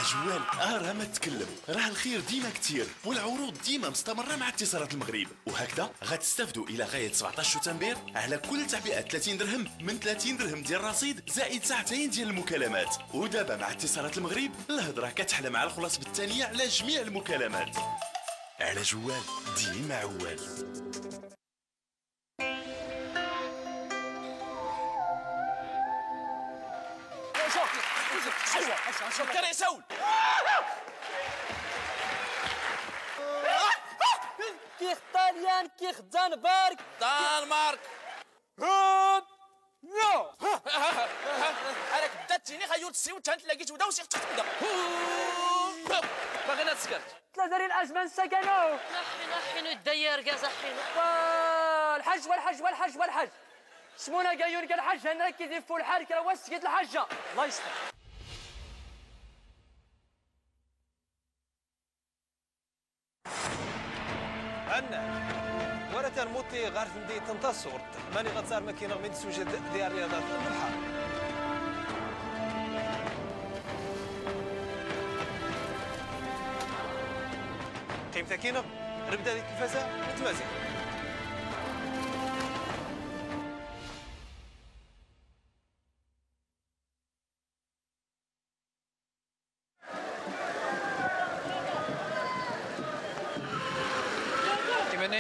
جوال راه ما تكلم، راه الخير ديما كتير والعروض ديما مستمرة مع اتصالات المغرب، وهكذا غتستافدوا الى غاية 17 شتنبر على كل تعبئة 30 درهم من 30 درهم ديال الرصيد زائد ساعتين ديال المكالمات. ودابا مع اتصالات المغرب الهضرة كتحلى مع الخلاص بالثانية على جميع المكالمات. على جوال ديما عوال. كيخ طاليان كيخ دنمارك دنمارك. نو انا بداتيني خيوت السيوت تلاقيت ودا وسيت تبدا باغي نتسكرت ثلاثة الأجمل سكنوا. نحي نحي الديار كاع زحينو. الحج والحج والحج والحج سمونا قايون قال الحج هنا كيديفو الحال كرا واش سكيت الحجة الله يستر. عنا ورا تنموتي غار ندي تنتصور ماني غتصار ماكينة من سوجد ديال الرياضات البحر. قيمتها كاينه نبدا ديك التلفازه نتمازج.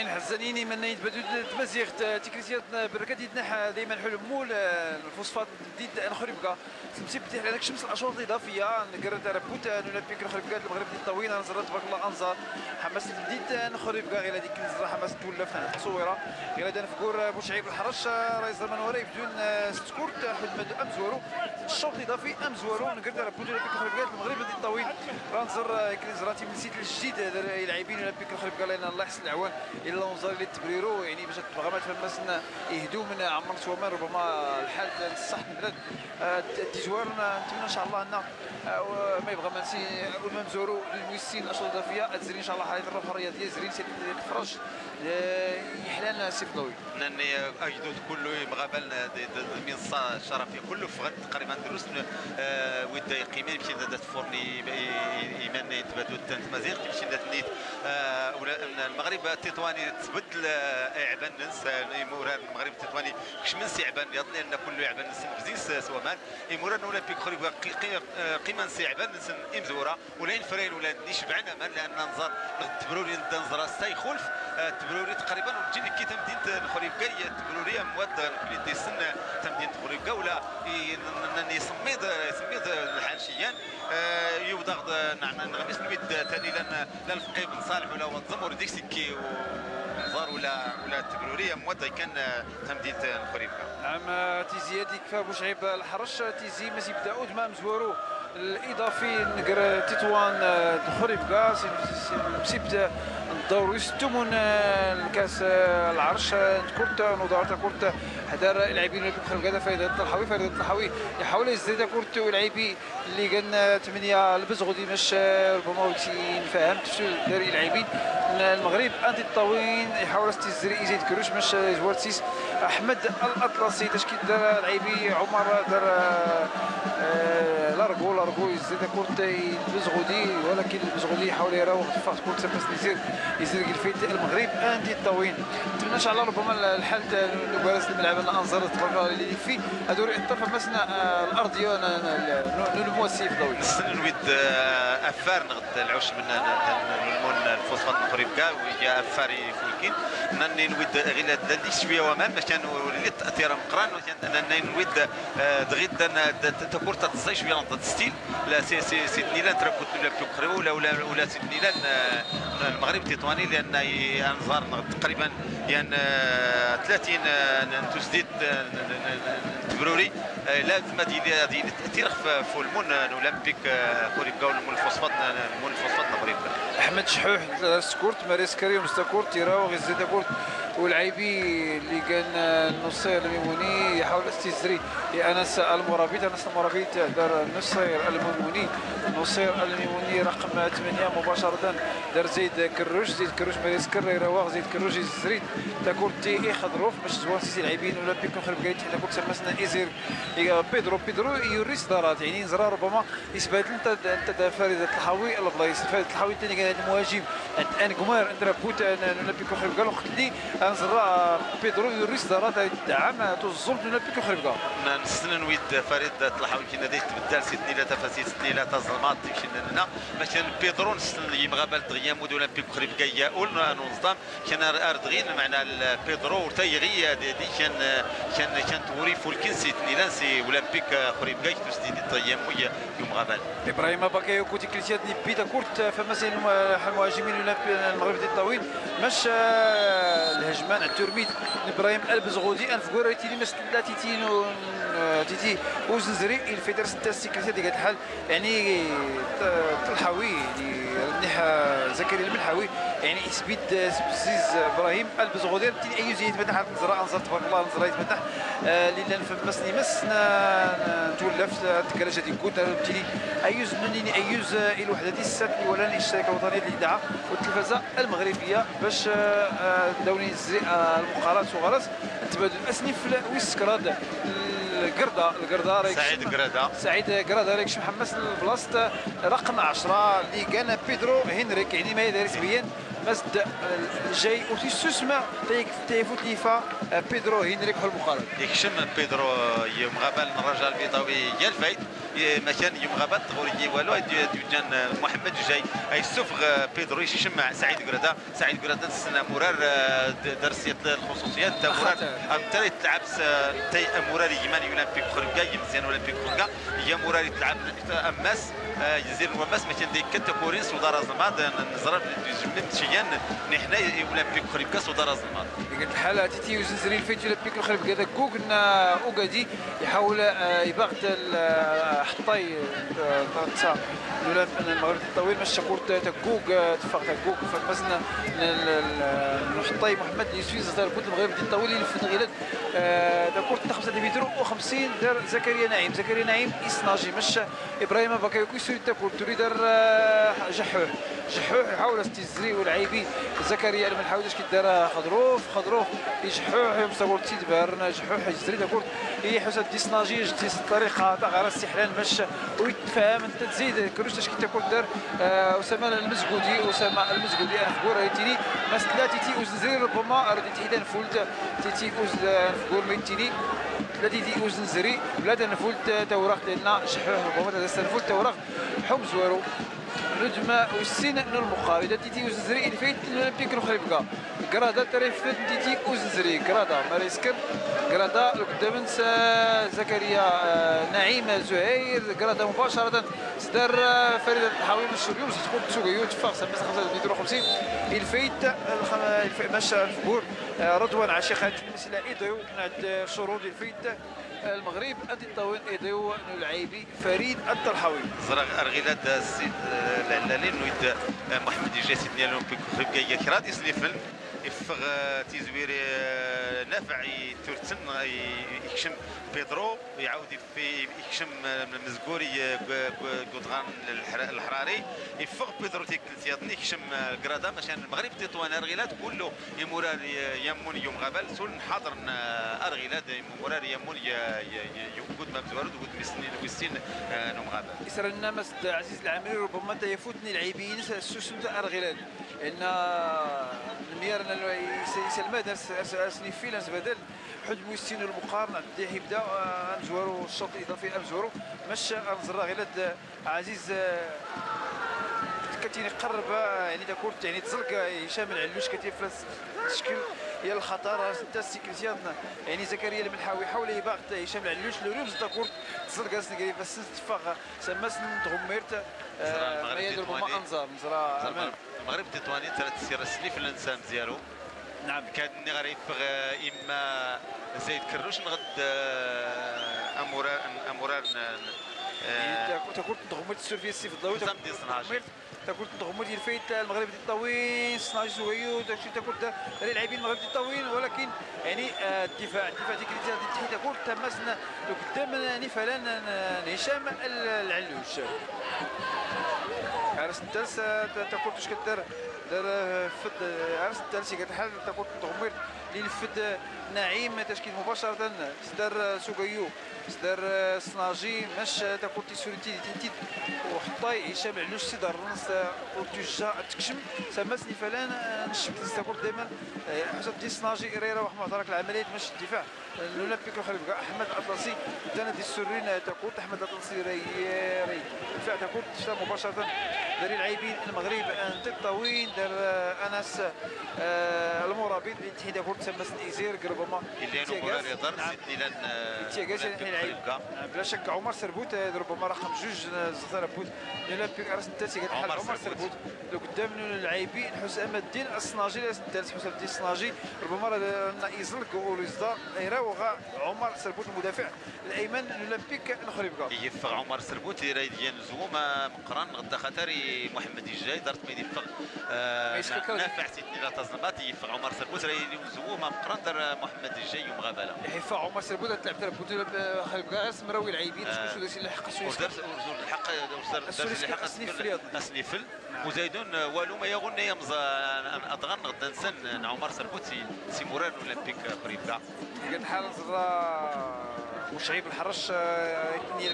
حزنيني من يتبدو تمازيغ تكريسيات بركات يتنح دائما حلم مول الفوسفات ديد نخربكا تمسي بدي على شمس الاشواط الاضافية نقرا ربوت اولمبيك نخربكا المغرب ديال الطويل نزرت تبارك الله انزار حماس بديت نخربكا غير هذيك الزرا حماس تولف التصويره غير هذا نفكور بوشعيب الحرش رئيس المنوري بدون ستكورت حمد امزورو الشوط الاضافي امزورو نقرا ربوت اولمبيك نخربكا المغرب ديال الطويل رانزر كريزراتي من سيت الجديد اللاعبين اولمبيك نخربكا لان الله يحسن العوان الى لونزار اللي تبريرو يعني باش تبغى ما تفهمس يهدو من عمر سوامان ربما الحال الصح البلاد التجوار. نتمنى ان شاء الله ان ما يبغى ما نسي الممزورو الميسين الاشواط الاضافية تزري ان شاء الله حاليا الروح الرياضية زرين سي الفرج يحلان سي فضوي. انني اجدود كله مغابل المنصة الشرفيه كله في تقريبا دروس ودا قيمة يمشي ذات فورني ايمان يتبادل تمازيغ تمشي ذات نيت المغرب التطواني تبدل اعبان ننس يموران المغرب التطواني كش من سيعبان لان كله يعبان ننس بزيس سوامان يموران اولمبيك خريب قيمة سيعبان ننس امزوره ولا ينفرين ولا نشبعنا من لان نزار تبروري نزرا ستاي خلف تبروري تقريبا وتجي كي تمدينه خريبكا تبروري مواد كلي سن تمدينه خريبكا ولا يسميد يسميد الحالشيان يوضغ نعم نغمس نويد ثاني لان لا الفقيه بن صالح ولا ونظم ديك سكي ونزار ولا التبروريه مواد كان تمدينه خريبكا. نعم تيزي هذيك بوشعيب الحرش تيزي مازي داود ما مزورو الاضافي نقر تطوان خريبكا مسيبت الدور يستمون الكاس العرش كرت نودارتا كرت حدار اللاعبين خريبكا فريد الطلحاوي فريد الطلحاوي يحاول يزيد كرت واللاعبي اللي كان 8 البزغودي باش ربما نفهم تفسير دار اللاعبين المغرب انتي الطوين يحاول يزري يزيد كروش باش زوارتيس احمد الاطلسي تشكيل دار اللاعبي عمر دار لارغو لارغو يزيد كرت البزغودي ولكن البزغودي يحاول يراوغ فاس كرت باش يزيد الفيت المغرب انتي الطوين. نتمنى ان شاء الله ربما الحال نبارز الملعب الانظار تبارك الله اللي في هذو الطرف مثلا الارضية نلمو السيف ضوي. نويد افار نغد العش من نلمون الفوسفات نخريبكا ويا افار يفولكين ناني نويد غير ديك شوية ومان باش نولي التاثير مقران ناني نويد دغيد تكور تزي شوية نضد ستيل لا سي سي سي نيلان تركوت ولا بلو ولا ولا ولا سي نيلان المغرب التطواني لان انظار تقريبا يعني 30 تسديد تبروري لازم ديال التاثير في المون اولمبيك خريبكا والمون الفوسفات المون الفوسفات خريبكا. احمد شحوح سكورت ماريس كريم ستاكورت تيراو غيزيد كورت والعيبي اللي كان نصير الميموني يحاول استزري لانس المرابط. انس المرابط دار نصير الميموني، نصير الميموني رقم 8 مباشرة دار زيد كروش، زيد كروش ماريس كري رواغ، زيد كروش يزريد تاكورتي خضروف باش زوان سيسي العيبين اولمبيك خربكا حتى كنت سمسنا ايزير بيدرو بيدرو يوريس دارات يعني زرا ربما يثبت انت فريد الحاوي البلايص. فريد الحاوي الثاني كان هذا المهاجم عند ان كومار انت بوت اولمبيك خربكا الوقت اللي انزرا بيدرو يوريس دارات دعم توزمت اولمبيك خربكا. نستنى نويد فريد الحاوي كي نادي تبدل سيتني لا تفاسيت سيتني لا تظلمات تمشي لنا مثلا بيدرو نستنى يمغابل دغيا مود اولمبيك خربكا ياول نظام كان اردغين معنا بيدرو تيغي دي كان كان كان توري فولكن سيتني لانسي اولمبيك خريبكا تسديد دغيا يوم غابل. ابراهيم باكايوكو تيكليتيات بيتا كورت فما المهاجمين المغرب الطويل مش الهجمان الترميد ابراهيم البزغودي انفكورا تيلي مس لا تيتي تيتي وزنزري الفيدر 6 سيكليتيات ديال الحال يعني الحاوي يعني منيح زكريا الملحاوي يعني سبيد بزيز ابراهيم البزغودي تي ايوز يتفتح نزرع نزر تبارك الله نزرع يتفتح لان فمسني مس نتولف تكراجه ديال كوت تيلي ايوز نونيني ايوز الى وحده ديال السات ولا الشركة الوطنية للاذاعة والتلفزه المغربية باش داوني المقارنات وغرس تبادل اسني في ويسكراد القردة القردة سعيد قردة سعيد قردة راك محمس البلاصة رقم 10 اللي كان بيدرو هنريك يعني ما يدارس بيان مسد الجاي وتيسوسما تيفوت ليفا بيدرو هنريك حول المقارنة. يكشم بيدرو يوم غابال الرجاء البيضاوي يا الفايت مكان يوم غابال تغوري والو جان محمد الجاي يسفغ بيدرو يشم سعيد قردة. سعيد قردة السنة مرار درسية الخصوصيات تا مرار ترى تلعب تي مرار يمان اولمبيك خربكا مزيان اولمبيك خربكا يا مرار تلعب اماس يزير وماس مثلا ديك كتكورين سودار زماد نزرب جملت نحن اولمبيك خريبكا صدر الزمار. قلت الحالة تيتي وزنزري الفيت اولمبيك خريبكا هذا كوكنا اوكادي يحاول يباغت حطاي تاع المغرب الطويل مش كورت تاكوك تفاق تاكوك فمازلنا نحطاي محمد يوسفي زدار كنت المغرب الطويل اللي في غيلاد كورت 5 متر و50 دار زكريا نعيم. زكريا نعيم اسناجي مش ابراهيم باكايوكو يسوري تاكورت توري دار جحوح جحوح يحاول استزري والعيبي زكريا المنحاوي اش كيدار خضروف خضروف يجحوح يمصور تيدبر جحوح يجري تاكورت يحسب ديسناجي جديس الطريقة تاع غير السحلان باش ويتفاهم انت تزيد كروش اش كيتاكل دار اسامة المزقودي. اسامة المزقودي انا فكور تيني مس لا تيتي اوزنزري ربما راه تيحيد نفولت تيتي اوز فكور ميتيني لا تيتي اوزنزري بلا تنفولت توراق لان جحوح ربما تنفولت توراق حمز وارو نجمة والسين من المقابلة تيتي وزنزري الفيت الاولمبيك الخريبكا كرادا تريفت تيتي وزنزري كرادا ماريسكر كرادا قدام زكريا نعيم زهير كرادا مباشرة صدر فريد الحاوي من الشريوم تكون تسوقيو تفاق 5 متر 50 الفيت مشى الفبور رضوان عشيق المسيله ايديو عند شروط الفيت المغرب الطويل ايديو العيبي فريد الطلحاوي. زرع ارغيلاد السيد العلالي نويد محمد الجاسي ديال الاولمبيك خريبكا كراد يسنيفل يفغ تيزوير نافع تورتن يكشم بيدرو يعاود يكشم المزكوري قدغان الحراري يفغ بيدرو تيكلتياطني يكشم الكرادا مشان المغرب تطوان ارغيلاد كله يمورار يمون يوم غابل سول حاضر ارغيلاد مرار يمون يوجد ما بزوارد وجود مسنين وسين نوم غابل. يسرنا مسد عزيز العامري ربما يفوتني العيبين السوسن تاع ارغيلاد لان الميار يسلم سني فيلانس بدل حد موسين المقارنة بدا يبدا امزوارو الشوط الاضافي امزوارو مش انزرا غيلاد عزيز كتيني قرب يعني تاكورت يعني تزلق هشام العلوش كتير في التشكيل هي الخطر انت السيكليسيان يعني زكريا الملحاوي حاول يباغت هشام العلوش لوريوز تاكورت تزلق سنكري بس تفاق سماس تغمرت ربما انزار نزرا المغرب التطواني ثلاث سير السليف الانسان ديالو. نعم كان غير يفغ اما زيد كروش نغد امورار امورار تاكل تغمر السورفي السيف الضوء تاكل تغمر ديال فايت المغرب الطويل صناجي زويو داكشي تاكل اللاعبين المغرب الطويل، ولكن يعني الدفاع ديك اللي تاكل تماسنا قدام يعني فعلا هشام العلوش. عرس الثالث تاكل واش كدار دار فد عرس الثالث كتحل تاكل تغمر اللي نفذ نعيم تشكيل مباشرة صدر سوغيو صدر صناجي ماش تاكل تيسوريتي تيتيت وحطاي هشام علوش سيدار نص وتجا تكشم سماسني فلان نشبت تاكل دائما حسب دي صناجي ريرا واحد معترك العملية ماش الدفاع الاولمبيك الخريب احمد الاطلسي ثاني دي السورين تاكل احمد الاطلسي ري الدفاع تاكل مباشرة دار اللاعبين المغرب الطويل دار انس المرابط اللي تحيد كل تمس الايزير ربما اللي تيغاس بلا شك عمر سربوت ربما رقم 2 زغتر بوت الاولمبيك ارس الثالث كتحل عمر سربوت قدام اللاعبين حسام الدين الصناجي الثالث حسام الدين الصناجي ربما راه ايزلك وليزدا يراوغ عمر سربوت المدافع الايمن الاولمبيك الخريبكا. يفغ عمر سربوت ديال زوما مقران غدا خاطر محمد الجاي دارت ما يفغ نافع سيدني لا تزنبات يفغ عمر سربوت راه زوما مقران دار محمد الجاي ومغابله. يفغ عمر سربوت تلعب تربوت خريبكا مراوي العيبين شكون شو اللي حق الحق الحق اسنيفل وزايدون والو ما يغني يمز اضغن غدا نسن عمر سربوت سي موران اولمبيك خريبكا. قد حال نزرا وشعيب الحرش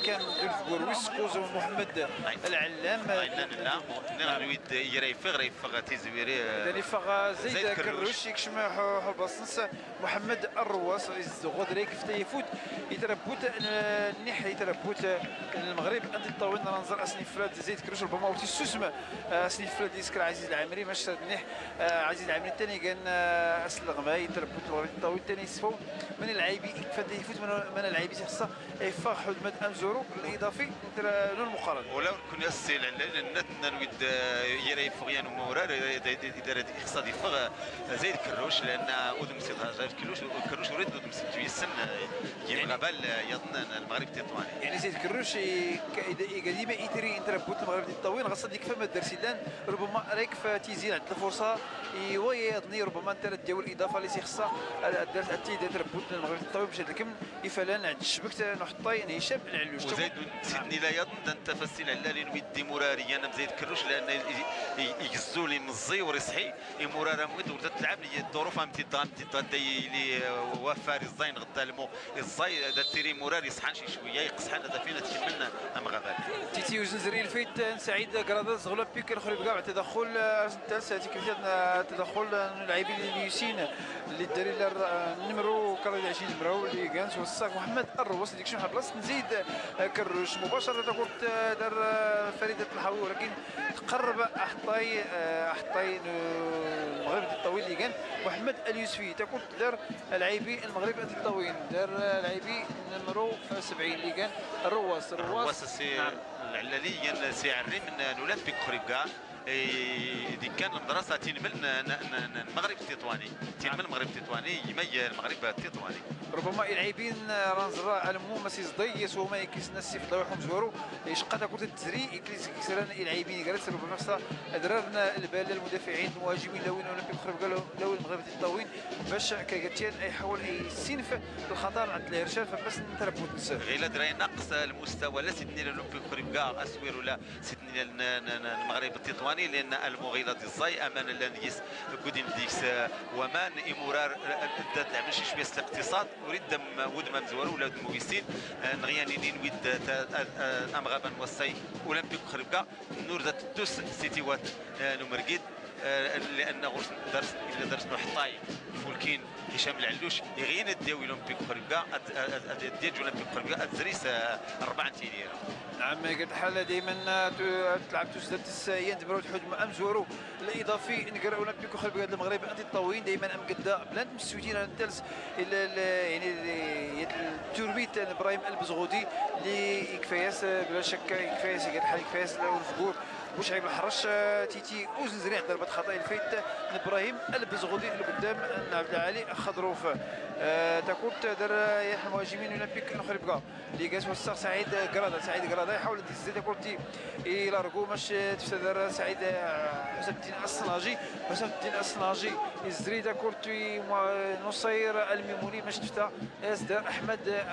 كان دول كوز محمد العلام لا نريد يريفغ ريفغ تيزويري ريفغ زيد كروش يكشم حبصنس محمد الرواس غدريك في يفوت يتربوت النح يتربوت المغرب انت الطويل ننظر اسني فلاد زيد كروش ربما وتي سوسم اسني فلاد يسكر عزيز العمري ماش النح عزيز العمري الثاني كان اسلغما يتربوت المغرب الطويل الثاني يصفو من العيبي يفوت من العيبي خاصة يفرح حدمه امزورو الاضافي للمقارنه. ولا كنا السي العلال نويد يريفغيان ومورار دار خصها يفغ زيد كروش لان اودم سي كروش كروش وريد اودم سي يغابال يظن المغرب التطواني. يعني زيد كروش ديما يتري انتربوت المغرب الطويل غاص ديك فما درسيلان ربما راك تيزين عند الفرصة ويظني ربما انت ديال الاضافة اللي تيخصها دارت التي تربوت المغرب الطويل باش الكم يفلان عند الشبكة نحطين هشام العلوش. وزيد سيدني لا يظن انت فسيل على نويد مراريا زيد كروش لان يجزو لي مزي ورصحي مرارا مويد ورد تلعب لي الظروف ام تي لي وفار الزين غدا المو الزي دا تيري مراري صحان شي شوية يقصحان هذا فين تكملنا ام غابال. تيتي وزنزري الفيت سعيد كراداز اولمبيك الخريب كاع تدخل الثالث تدخل اللاعبين اليوسين اللي الدري النمرو كرادي 20 نمرو اللي كانت وصاك محمد الرواس ديك شي بلاصة نزيد كروش مباشرة تاكل دار فريدة الحاوي ولكن تقرب احطاي المغرب الطويل اللي كان محمد اليوسفي تاكل دار العيبي المغرب الطويل دار العيبي نمرو 70 اللي كان الرواس الرواس سي العلالي سي عري من اولمبيك خريبكا دي كان المدرسة تنمل المغرب التطواني تنمل المغرب التطواني يمي المغرب التطواني. ربما اللاعبين رانزرا المو ما سيزضيس وما يكيسنا السيف ضويحهم زوارو يشقى تاكل التزري يكسران اللاعبين قالت ربما خصها درارنا البال المدافعين المهاجمين لاوين اولمبيك خريبكا لاوين المغرب التطوين باش كيتيان يحاول يستنف الخطر عند الهرشال فبس نتربوت نساف. غير دراري نقص المستوى لا سيدني الاولمبيك خريبكا اسوير ولا سيدني المغرب التطواني لان المغيله دي الزاي امان لانديس كودين ديكس ومان امورار دات لعب شي شوية الاقتصاد وريد دم ود مزوار ولا دم ويسين نغياني نويد امغابا وسي اولمبيك خريبكا نور ذات دوس سيتي وات نمرقيد لان غرس درس الى درس نحطاي فولكين هشام العلوش يغين ديال اولمبيك خريبكا ديال اولمبيك خريبكا تزريس 4 تيدير. نعم قد الحالة دائما تلعب تسدد السايان تبرو الحجم امزورو الاضافي نقرا اولمبيك خريبكا المغرب انت الطويل دائما ام قدا بلانت مسوتين الثالث يعني التوربيت ابراهيم البزغودي اللي يكفياس بلا شك يكفياس قد الحال يكفياس الفكور بوشعيب الحرش تيتي وزنزري ضربه ضربه خطا الفيت ابراهيم البزغودي القدام عبد العالي خضروف. تاكورت دار يحيى المهاجمين اولمبيك خريبكا اللي جالس وسط سعيد كراده، سعيد كراده يحاول يزيد تاكورتي الى ركو باش تفسد سعيد حسام الدين الصناجي، حسام الدين الصناجي يزري تاكورتي نصير الميموني باش تفتح دار احمد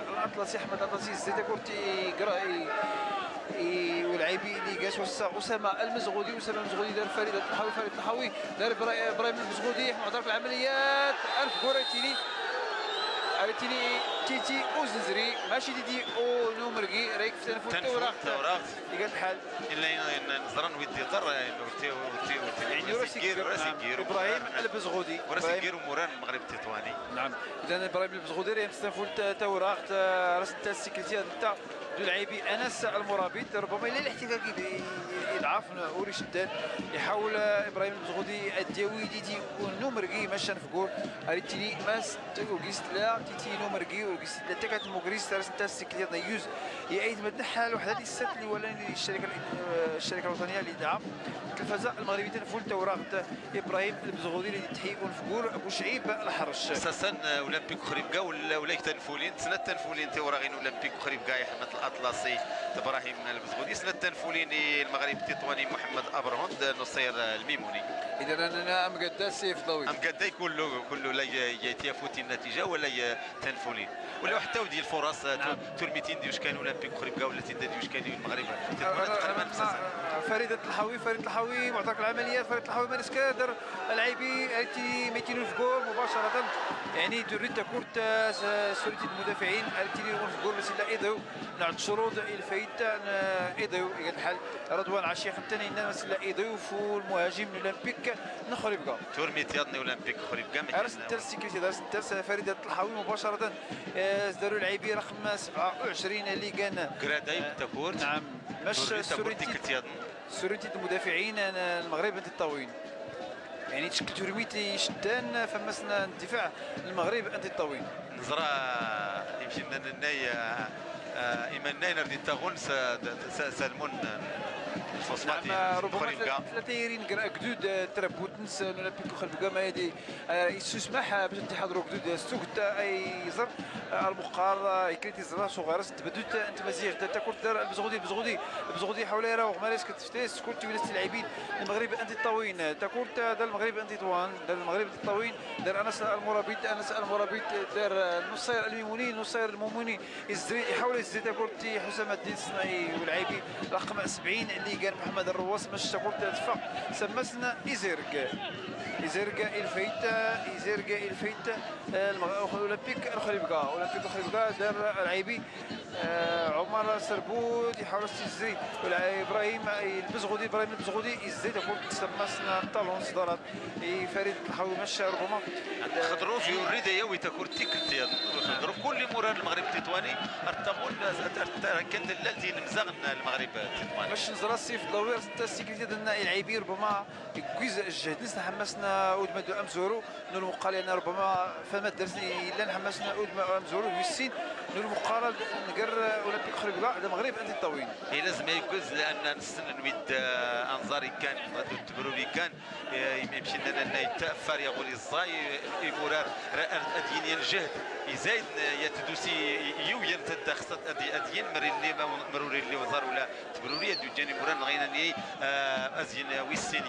الاطلسي، احمد الاطلسي يزري تاكورتي والعيبي اللي جالس وسط اسامة المزغودي، اسامة المزغودي دار فريد الطحاوي، فريد الطحاوي دار ابراهيم المزغودي معترف العمليات الف كوريتيني ارتيني تيتي اوزنزري ماشي تيتي او نومركي رايك في تنفوت توراغ اللي قال بحال الا نزران ويدي ضر يعني ابراهيم البزغودي وراسي موران المغرب التطواني. نعم اذا ابراهيم البزغودي راه مستنفول توراغ راس السكرتير تاع العيبي انس المرابط ربما الى الاحتكاك يضعف اوري شدان يحاول ابراهيم البزغودي الداوي ديتي نومركي ماشي نفكور اريتيني ماس اوغيست لا تيتي نومركي اوغيست لا تاكات موغريس راس تاع السكرتير يوز يعيد مدنحها الوحدة ديال الست اللي ولا الشركة الوطنية لدعم التلفزة المغربية تنفول توراغ ابراهيم البزغودي اللي تحيي ونفكور ابو شعيب الحرش. اساسا اولمبيك خريبكا ولا تنفولين سنة تنفولين توراغين اولمبيك خريبكا يا احمد الاطلسي ابراهيم البزغودي سنة تنفولين المغرب التطواني محمد ابرهند نصير الميموني. اذا انا امقدا سيف ضوي امقدا كله لا يتفوت النتيجة ولا تنفولين ولا حتى ودي الفرص. نعم. تورميتين ديوش كان اولمبيك خريبكا ولا تيدا ديوش كان المغرب تقريبا فريدة الحاوي، فريد الحاوي معترك العمليات، فريد الحاوي مارس كادر العيبي 200 في جول مباشرة يعني توريتا كورت سوريتي المدافعين التي في جول بس لا ايدو نعد شروط الفايت ايدو الحال رضوان عشيق الثاني بس لا ايدو المهاجم الاولمبيك نخريبكا تورميت يضني اولمبيك خريبكا ارس الترس سيكريتي دارس الترس فريدة الحاوي مباشرة داروا العيبي رقم 27 اللي كان كراداي تاكورت. نعم مش سوريتي المدافعين المغرب التطاوين يعني تشكل ترميتي شدان فمسنا الدفاع المغرب انت الطويل نزرا يمشي لنا الناي ايمان ناينر دي تاغون سالمون الفوسفاتي. نعم ربما ثلاثة قدود تربوت نس اولمبيك خريبكا ما هادي يسمح باش تحضروا قدود السوق تاع يزر المقار يكريتي زرا صغيرة تبدوت انت مزيغ تا كورت دار البزغودي البزغودي البزغودي حول يراوغ ماريس كتفتيس كورت ولات اللاعبين المغرب انت الطوين تا كورت دار المغرب انت طوان دار المغرب انت الطوين دار انس المرابط انس المرابط دار نصير الميموني نصير الميموني يحاول يزري تا كورت حسام الدين الصناعي والعيبي رقم 70 اللي قال محمد الرواس باش تقول تدفع سمسنا إزيرق إزيرق الفيت إزيرق الفيت اولمبيك الخريبكا اولمبيك الخريبكا دار العيبي عمر سربود يحاول يزري ابراهيم البزغودي ابراهيم البزغودي يزيد تقول سمسنا طالون صدرات فريد الحاوي مشى ربما خضروف يريد يوي تاكورتي كنت خضروف كل مراد المغرب التطواني ارتغون كانت لالتي نمزغ المغرب التطواني باش نزرا السيف ضوير حتى السيكريتي ديالنا العيبي ربما كويز الجهد نس حمسنا اودما دو امزورو نور المقال لان ربما فما درسني الا نحمسنا اودما امزورو ويسين نور المقارنة نقر اولمبيك خريبكا المغرب انت الطويل هي لازم يكوز لان نستنى نويد انظاري كان تبروري كان يمشي لنا يتأفر يغولي الزاي يمرار ادين الجهد يزايد يتدوسي يو يمتد خصت ادين مري مروري اللي وزار ولا تبروري دو جاني مران غيناني ازين ويسين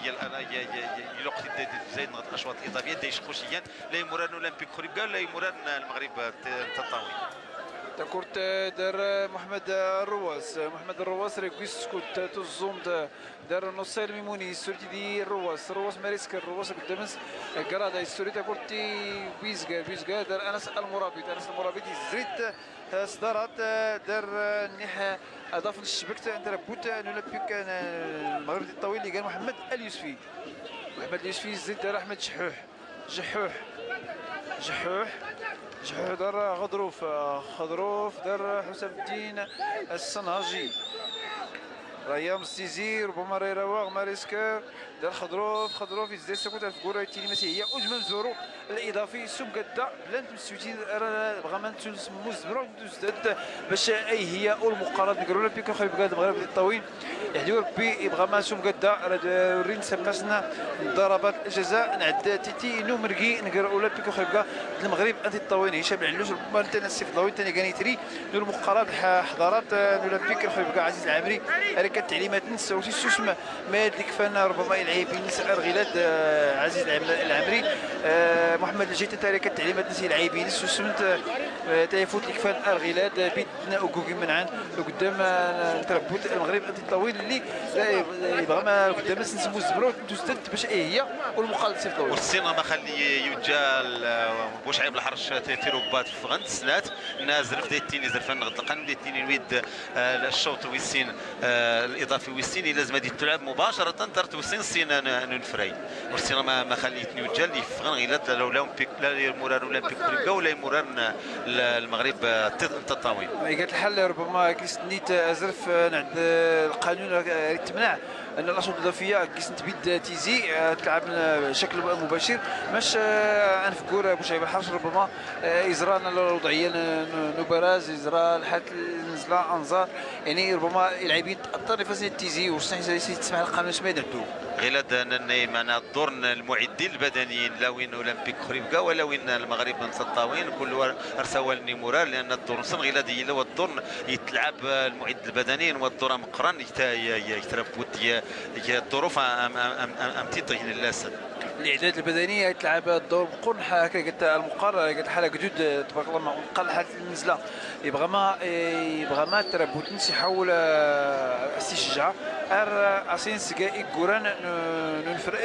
يلوقت زايد نغط الاشواط الاضافية دايش خوشيا لا يمران اولمبيك خريبكا لا يمران المغرب التطاوي. تاكورت دار محمد الرواس محمد الرواس ريكويس كوت تزوم دار نصير الميموني السورتي دي الرواس الرواس ماريسك الرواس قدامس كرادا السوري تاكورتي بيزكا بيزكا دار انس المرابط انس المرابط زريت صدارات دار النح اضاف للشبكه تاع بوت اولمبيك المغرب الطويل اللي قال محمد اليوسفي محمد اليوسفي زيد دار احمد جحوح جحوح جحوح جحوح دار غضروف خضروف دار حسام الدين الصنهاجي ريام السيزي ربما ريراواغ ماريسكر دار خضروف خضروف يزيد سكوت الفكوره التيني هي اجمل زورو الاضافي سمكدا بلان تمسوتين بغا ما نتسمو زبرو باش اي هي المقارنة نقولوا اولمبيك خريبكة المغرب الطويل يحدو ربي يبغى ما سمكدا رين سمسنا ضربات الجزاء نعد تيتي نومركي نقر اولمبيك خريبكة المغرب انت الطويل هشام العلوش ربما انت السيف الضوي ثاني كانيتري نور المقارنة حضارات اولمبيك خريبكة عزيز العمري هذيك التعليمات نساو السوسم ما ديك فان ربما يلعب نسال غيلاد عزيز العمري محمد الجيت تاريخ التعليمات نسي العيبين السوسمت تيفوت لكفان الغيلاد بيتنا وكوكي منعان قدام تربوت المغرب الطويل اللي يبغى ما قدام نسمو الزبرو تستد باش اي هي والمقابل سيف طويل والسينما ما خلي يوجا بوشعيب الحرش تيروبات في غند سنات نازل في ديتيني زرفان غدلقان ديتيني نويد الشوط ويسين الاضافي ويسين لازم غادي تلعب مباشرة درت وسين سين نفري والسينما ما خليتني وجا اللي فغن غيلاد لا اولمبيك لا مورار اولمبيك خريبكة ولا مورار المغرب التطاوي. قالت الحل ربما كيستنيت ازرف عند القانون تمنع ان الاشواط الاضافية كيسنت بيد تيزي تلعب بشكل مباشر ماش انفكور بوشعيب الحرش ربما يزرى الوضعية نبراز يزرى الحالة النزله انزار يعني ربما اللاعبين تاثر في تيزي وصحيح تسمع القانون سميد عدو غير معنا الدور المعدين البدنيين لا وين اولمبيك خريبكة ولا وين المغرب التطاوين كل ارسوال نيمورال لان الدور نصن غير هذه هو الدور يتلعب المعد البدني والدور مقرن يتربوت الظروف ام تيطين الاسد الاعداد البدني يتلعب الدور بقرن قلت المقر قلت حاله جدود تبارك الله ما قل حاله النزله يبغى ما تربوت نسي حول استشجاع ار اسين سكاي كوران ننفر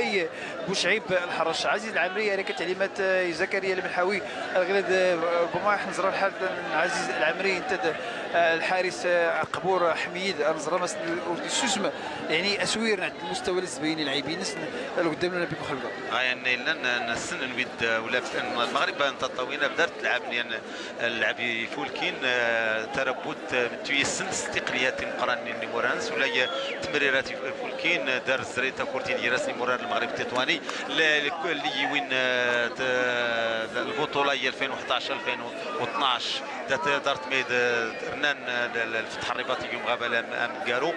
بوشعيب الحرش عزيز العمري هذيك تعليمات زكريا الملحاوي الغلاد ربما حنزر الحال عزيز العمري انت الحارس قبور حميد نزرة السوسم يعني اسوير عند المستوى الزبيني اللاعبين قدام اولمبيك خريبكة. يعني لان السن نويد ولا المغرب انت طويلة بدات تلعب لان اللعب فولكين تربوت تيسن استقليات مقارنة نيمورانس ولا تمريرات فولكين دار الزريته كورتي ديال نيموران المغرب التطواني اللي وين البطولة هي 2011 2012 دارت ميد رنان الفتح الرباطي يوم غابه ام كارو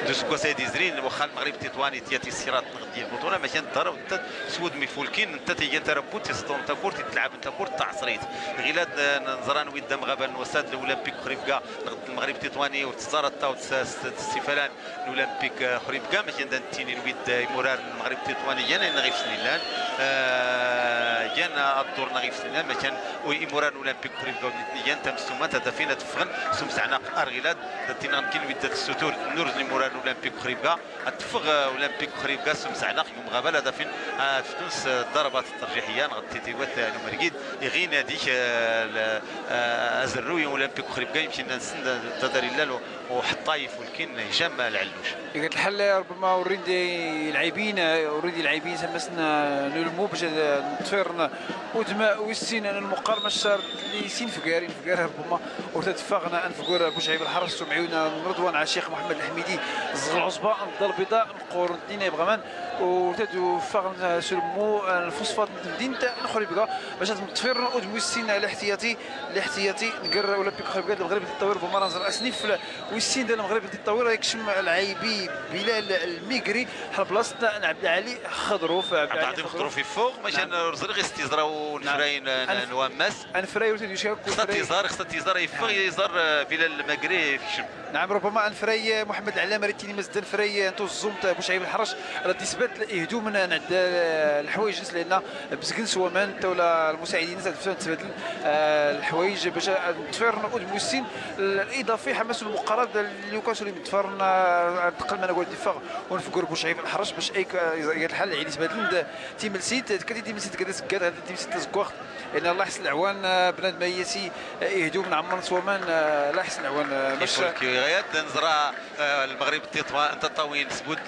دوسكوا سيدي زرين واخا المغرب التطواني تياتي السيرات ديال البطولة ماشي ضرب سود مي فولكين انت تيجي تربوت تصدم انت كورتي تلعب انت كورت تعصريت غيلاد نزران ويدام غابه الوساد الاولمبيك خريبكة المغرب التطواني وتزارت تا السيفلان الاولمبيك خريبكة ماشي عندنا تيني نويد مورار المغرب التطواني يانا غير في سنيلان يانا الدور غير في سنيلان ماشي مورار الاولمبيك خريبكة ونتنيان تمسوما تدفينا تفغن سمسعنا ارغيلاد تينا كاين ويد الستور نورز مورار اولمبيك خريبكة اتفق اولمبيك خريبكة سمسعنا يوم غابه هذا فين في تونس الضربات الترجيحيه نغطي تيوات نمرقيد يغي ناديك ازروي اولمبيك خريبكة يمشي نسند تداري لالو وحطايف ولكن هشام العلوش. قالت الحل ربما اوريدي اللاعبين اوريدي اللاعبين سمسنا نلمو باش نطفيرنا ودماء ويسين المقارنة الشهر اللي سين فكارين فكار ربما وتتفقنا انفكور بوشعيب الحرس ومعيونا رضوان عشيق محمد الحميدي الزغل العصبة الدار البيضاء نقور دينا يبغى وتدو فاغن سلمو الفوسفات مدينة خريبكة باش تطفير ودمويسين على احتياطي الاحتياطي نقر اولمبيك خريبكة المغرب التطوير ربما نزر اسنيف ويسين ديال المغرب التطوير يكشم العيبي بلال الميغري حل بلاصتنا عبد العالي خضروف عبد العالي خضروف فوق ماشي نرزر غير استزرا ونفراين نوامس انفراي وتدو خصها تيزار خصها تيزار يفغ يزار بلال الميغري في شب. نعم ربما انفراي محمد العلامة ريتيني مزدان فراي انتو الزومت بوشعيب الحرش راه تثبت يهدو من عند الحوايج لان بزكن سوامان ولا المساعدين تبدل الحوايج باش تفير ودموسين الاضافي حماس المقارنة اللي كاس اللي تفرنا تقل ما نقول الدفاع ونفكر بوشعيب الحرش باش اي الحل يعني تبدل تيملسيت كدي تيملسيت كذا سكات هذا تيملسيت زكوخ لان الله يحسن العوان بنادم ميسي يهدو من عمر سوامان الله يحسن العوان باش غير نزرع المغرب التطاوين سبود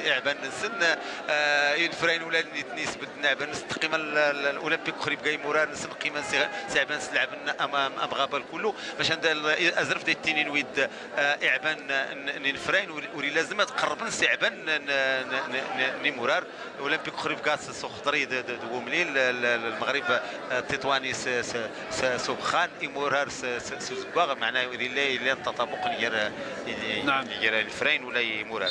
اعبان نسن ينفرين ولا نتنيس بدنا نس تقيمه الاولمبيك خريبكا يمورار نسن قيمة سعبان سلعب امام غابال كله باش عند ازرف ديال التنين ويد اعبان نفرين وري لازم تقرب سعبان نيمورار اولمبيك خريبكا سخضري دومليل المغرب التطواني سبخان إمورار سوزكواغ معناه إلا التطابق غير نعم غير الفرين ولا إمورار.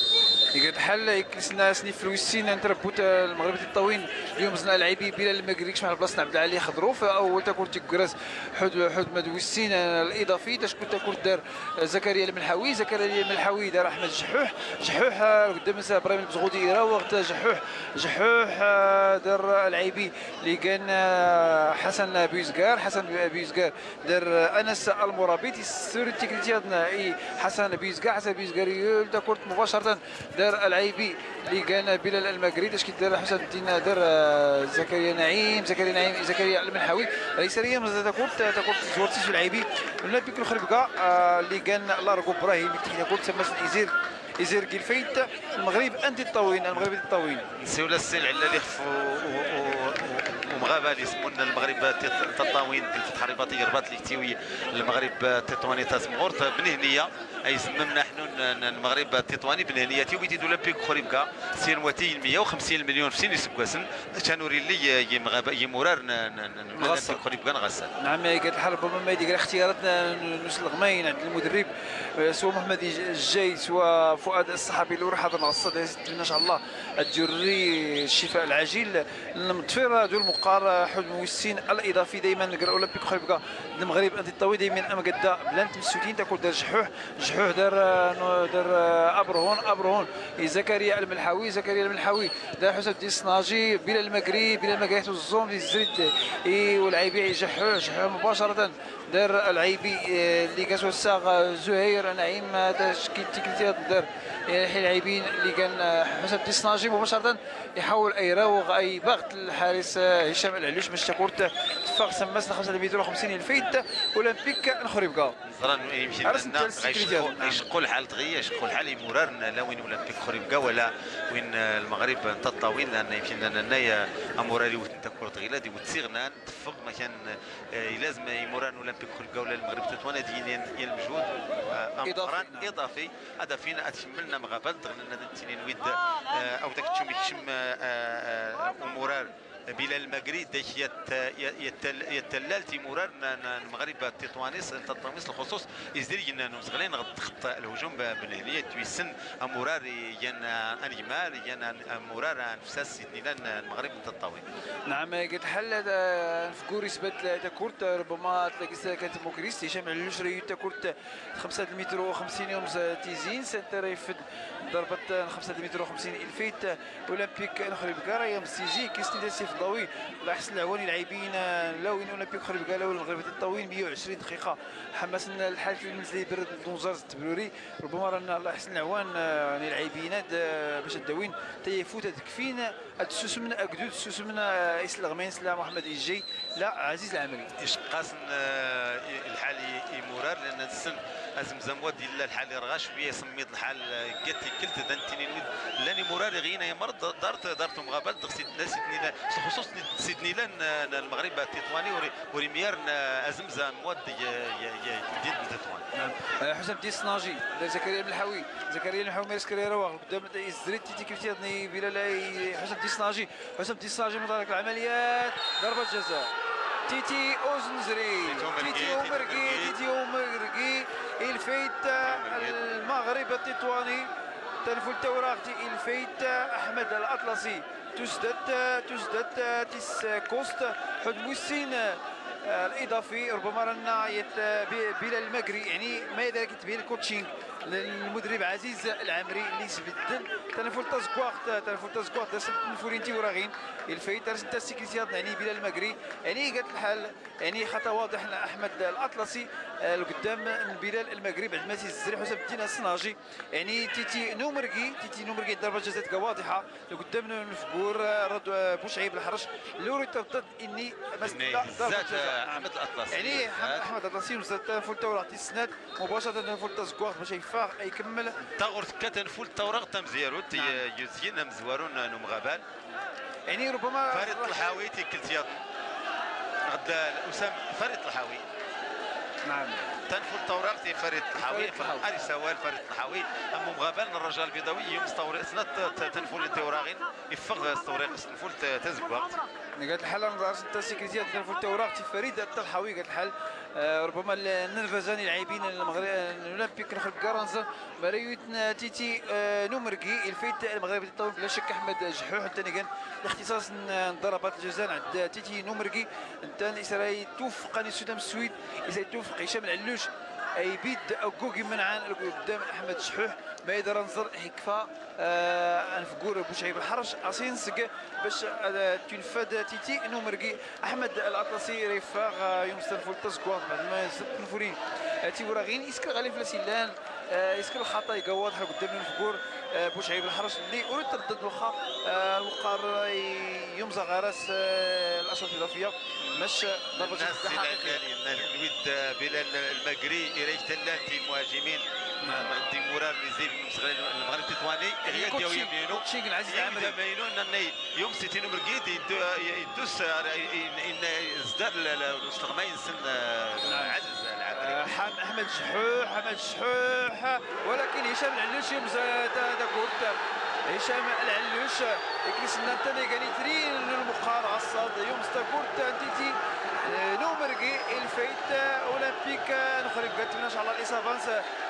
بحال يكلسنا سني فلويسين نتربوت المغرب التطاوين اليوم زنا العيبي بلال المكريكش مع بلاصة عبد العالي خضروف اول تاكل تيكراس حود مدويسين الاضافي تشكون تاكل دار زكريا الملحاوي زكريا الملحاوي دار احمد جحوح جحوح قدام ابراهيم البزغودي راوغ جحوح جحوح دار العيبي اللي كان حسن بيزكار حسن بيزكار دار انس المرابط السوري التكنيتي اي حسن بيزكار حسن بيزكار تاكل مباشرة دار العيبي اللي كان بلال المغري اش كيدير حسن الدين دار زكريا نعيم زكريا نعيم زكريا المنحاوي اليسارية مازال تاكل زورتيس العيبي اولمبيك الخربكه اللي كان لارغو ابراهيم تاكل تما ازير ازير كيلفيت المغرب انت الطوين المغرب الطوين نسيو السي العلالي خف ومغابه اللي يسمونا المغرب التطاوين الفتح الرباطي رباط الكتيوي المغرب التطواني تاسمغورت بنهنيه اي زممنا حنون المغرب التطواني بنهنيتي وبيتي اولمبيك خريبكا سينواتي 150 مليون في سين يسبقاسن تانوري لي يمورار اولمبيك خريبكا نغسل. نعم قالت الحال ربما ما يدير اختيارات نوس الغماين عند المدرب سواء محمد الجاي سواء فؤاد الصحابي اللي حاضر نغسل ان شاء الله الجري الشفاء العاجل المطفير دول المقار حد موسين الاضافي دائما اولمبيك خريبكا المغرب انت الطويل دائما ام قدا بلانت مسودين تاكل دار جحوح جحوح دار دار ابرهون ابرهون زكريا الملحاوي زكريا الملحاوي دار حسن الدين الصناجي بلال المكري بلال المكري الزوم الزريد والعيبي جحوح جحوح مباشرة دار العيبي اللي كتوسع زهير نعيم تشكيل دار يحيى العيبين اللي كان حسن الدين الصناجي مباشرة يحاول اي راوغ اي باغت الحارس هشام العلوش باش تكون تفاق سماسنا 5 متر و50 الفيت اولمبيك الخريبكا. يمشي يشقوا الحال دغيا يشقوا الحال يمرار لا وين اولمبيك خريبكا ولا وين المغرب تطاوين لان يمشي لنا اموراري وانت كره غيلا دي وتسيغنا تفق ما كان لازم يمرار اولمبيك خريبكا ولا المغرب تطوان ديال المجهود امران اضافي هذا فين اتشملنا مغابل دغنا التنين ويد او داك تشوم يكشم امورار بلال المغري داك يتلال تيمورار المغرب التطواني التطواني الخصوص يزدير جنان مسغلين غد الهجوم بالهليه تويسن امورار ين انيمار ين امورار انفساس سيدنيلان المغرب التطاوي. نعم قلت حل فكوري سبات تاكورت ربما تلاقي كانت موكريست هشام علوش ريو تاكورت 5 متر و50 يوم تيزين سنتر يفد ضربه 5 متر و50 الفيت اولمبيك الخريبكا راه مسيجي كيستي سيف الضوي الله يحسن العواني اللاعبين لاوين اولمبيك خريبكا لاوين المغرب التطاوين 120 دقيقة حماسنا الحال المنزلي برد دونزار التبروري ربما رانا الله يحسن العوان يعني اللاعبين باش الداوين تيفوت تكفين السوس من اكدود السوس من اسلغمين لا محمد الجي لا عزيز العمري يشقاسن الحال يمرار لان السن ازمزم ديال الحال رغا شوية سميت الحال قالت كلت دانتيني لاني مرار غينا يا مرض دارت مغابل سيدني خصوص سيدني لان المغرب التطواني وريميار ازمزم مواد ديال تطوان. نعم حسام الدين الصناجي زكريا الملحاوي زكريا الملحاوي مارس كريرا قدام الزريت تيتي كيف بلال حسام الدين الصناجي حسام الدين الصناجي مدارك العمليات ضربه جزاء تيتي اوزنزري تيتي اومركي تيتي اومركي الفيت المغرب التطواني تنفل توراغتي الفيت احمد الاطلسي تسدد تيس كوست حد موسين الاضافي ربما رانا بلال المكري يعني ما يدرك تبين الكوتشينغ للمدرب عزيز العمري اللي سبدل تنفل تزكواخت تنفل تزكواخت تنفولينتي وراغين الفايت راه السيكريتيات يعني بلال المكري يعني قالت الحال يعني خطا واضح احمد الاطلسي لقدام بلال المغرب عند ماسي الزري حسام الدين الصناجي. يعني تيتي نومركي ضربه جزاء واضحة لقدام الفكور رد بوشعيب الحرش لوري تردد اني ضربه جزاء احمد الاطلسي. يعني احمد الاطلسي وزاد فولتا ولا السناد مباشرة فولتا زكواغ باش يفاق يكمل تاغورت كتنفول التوراق تمزيرو يزين مزوارون نمغابال. يعني ربما فريد الحاوي تيكلتيا غدا اسامة فريد الحاوي. نعم تنفل التوراق تي فريد الحاوي اري سوال فريد الحاوي اما مغابال الرجاء البيضاوي يوم سنة تنفل التوراغين يفغ ستوريق تنفل تزكواغ. قالت الحال نظرت انت سيكريتي تنفل التوراق تي فريد الحاوي. قالت الحال ربما النرفزاني اللاعبين المغرب الاولمبيك نخرج كارانز مريوت تيتي نومركي الفيت المغرب الطويل بلا شك احمد جحوح الثاني كان الاختصاص ضربات الجزاء عند تيتي نومركي. الثاني سراي توفق السودان السويد توفق هشام العلوش اي بيد او كوكي منعان قدام احمد شحوح ما يقدر نزر حكفه انفكور بوشعيب الحرش اسينسك باش تنفذ تيتي نومركي. احمد الاطلسي رفاق يوم ستنفول تزكوار بعد ما تنفورين تيوراغين يسكر غالي فلاسيلان يسكر الخطا يلقى واضحة قدام الفكور بوشعيب الحرش اللي اريد تردد واخا الوقار يمزى غرس الاشواط الاضافية مش ضربه جزاء حقيقية. الود بلال المقري إلى تلاتي المهاجمين غدي مورار ميزيب المغرب التطواني غير ديو يمينو يمينو نني يوم سيتي نمرقيد يدوس ان ازداد الاستغماين سن عزيز العمري. احمد شحوح احمد شحوح ولكن هشام العلوش يمزى داكورت هشام العلوش يكريسنا الثاني قال ترين المقار عصاد يوم ستاكورت تيتي نومركي الفيت اولمبيك نخرج قالت على الاصابة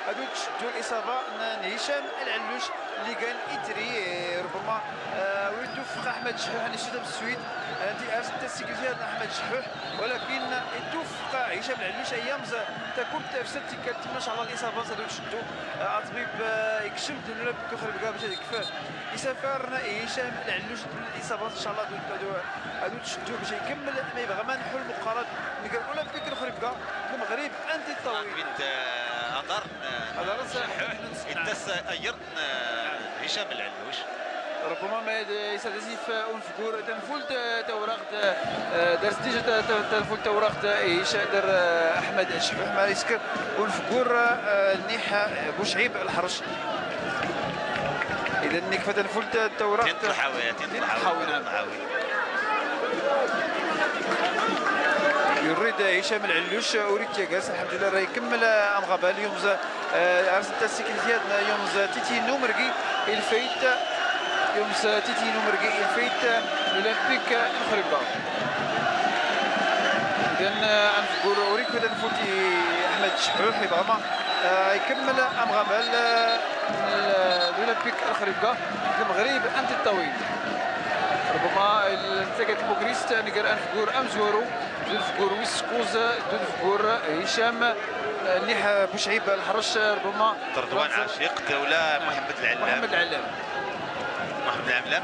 هادو تشدوا الاصابة هشام العلوش اللي كان يتري ربما ويتوفق احمد شحوح اللي شدها بالسويد انت ارسلت السيكريتير احمد شحوح ولكن يتوفق هشام العلوش ايام تاكورت في ست كانت على الاصابة هادو تشدوا الطبيب يكشف الاولمبيك خرج باش يكفاه يسافر هشام العلوش من الاصابات ان شاء الله هادو تشدوا باش يكمل ما يبغى ما نحو المقارنة نقول اولمبيك الخريبكه المغرب انت الطويل بنت اضر الدس ايرن هشام العلوش ربما ما يستهدف انفكور تنفولت توراق دارت ديجا تنفولت توراق هشام دار احمد شحوح ما يسكر انفكور نيح بوشعيب الحرش. اذا نكفه تنفولت توراق تنطلحاوي تنطلحاوي نعم. يريد هشام العلوش اريد تيغاس الحمد لله راه يكمل امغابال يوم ارسلت السيكليزياد يوم تيتي نومركي الفيت يوم تيتي نومركي الفيت الاولمبيك الخريبكه. اذا نقول اوريك تنفوتي احمد شحوح يبغى يكمل امغابال الاولمبيك الخريبكه المغرب انت الطويل. ربما انتقت بوكريست نقر انفكور امزورو دونفكور ويسكوز دونفكور هشام نيح بوشعيب الحرش ربما رضوان عشيق ولا محمد العلام محمد العلام محمد العلام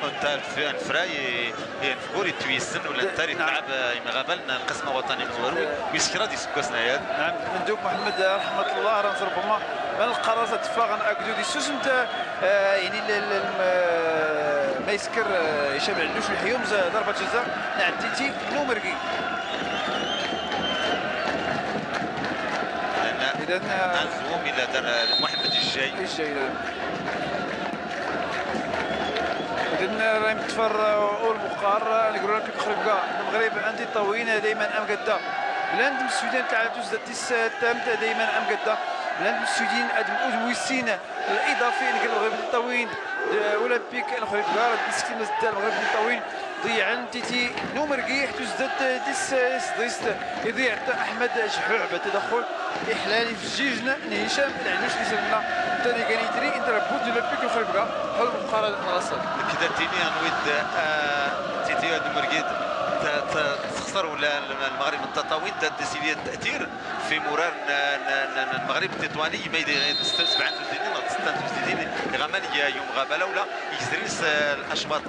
فراي ينفكور يتويسن ولا انت تلعب غابلنا القسم الوطني مزوروي ويسكرا دي سكوسنا. نعم مندوب محمد رحمه الله راه ربما من القرار تفاغ اكدو دي سوسنت يعني ما يسكر هشام العلوش الحيوم ضربه جزاء نعم تيتي نومركي. اذا انزوم الى دار محمد الجاي نعم. اذا راه متفر والمقار الاولمبيك خريبكا المغرب عندي طويلة دائما ام قدا بلاند السودان تلعب توزد تيس تامت دائما ام قدا بلاند السودان ادم اوزويسين الاضافي المغرب الطويل اولمبيك الخريبكا ديسكتي المغرب الطويل ضيع تيتي نومركي حتى زدت تيس ديست يضيع احمد شحوع بالتدخل احلالي في الجيجن هشام العلوش اللي سلنا ثاني كان يتري انت بوت اولمبيك الخريبكا حول المقارنة الغسل كذا تيني نويد تيتي نومركي تخسر ولا المغرب التطاوين ديسيدي التاثير في مرار المغرب التطواني ما يدير 7 6 غمال يوم غابله ولا يزريس الاشواط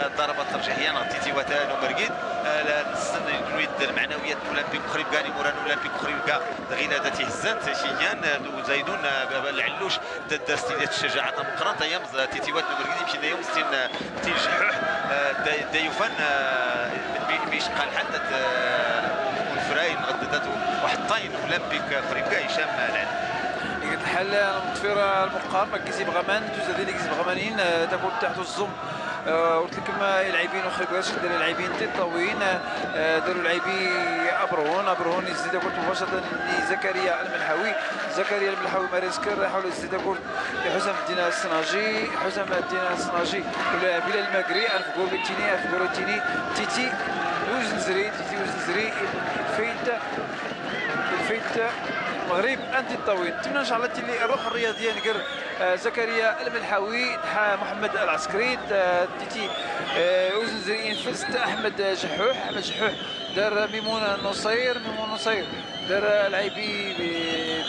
الضربات الترجيحيه تيتي وتا نومركيد نويد المعنويات اولمبيك خريبكا موران اولمبيك خريبكا غيلا ذاتي هزات شيان وزايدون العلوش دارت الشجاعة مقران ايام تيتيوات نمرقدي مشينا يوم ستين تيجحوح دايوفان بيشقى الحدث والفراين غددت وحطين اولمبيك خريبكا هشام العلوش. الحال المطفير المقار كيزيب غمان دوز هذه كيزيب غمانين تاكل تحت الزم قلت لكم اللاعبين اخرى دار اللاعبين تطاوين داروا لاعبي ابرهون يزيد كرة مباشرة لزكريا الملحوي، زكريا الملحوي ماريسكر يحاول يزيد كرة لحسام الدين الصناجي، حسام الدين الصناجي بلال المقري الفكور التيني تيتي وزنزري، تيتي وزنزري الفيت المغرب انتي الطويل. نتمنى ان شاء الله تلي الروح الرياضية نقر زكريا الملحوي محمد العسكري تيتي وزنزري انفست احمد جحوح، احمد جحوح دار ميمون النصير، ميمون النصير دار العيبي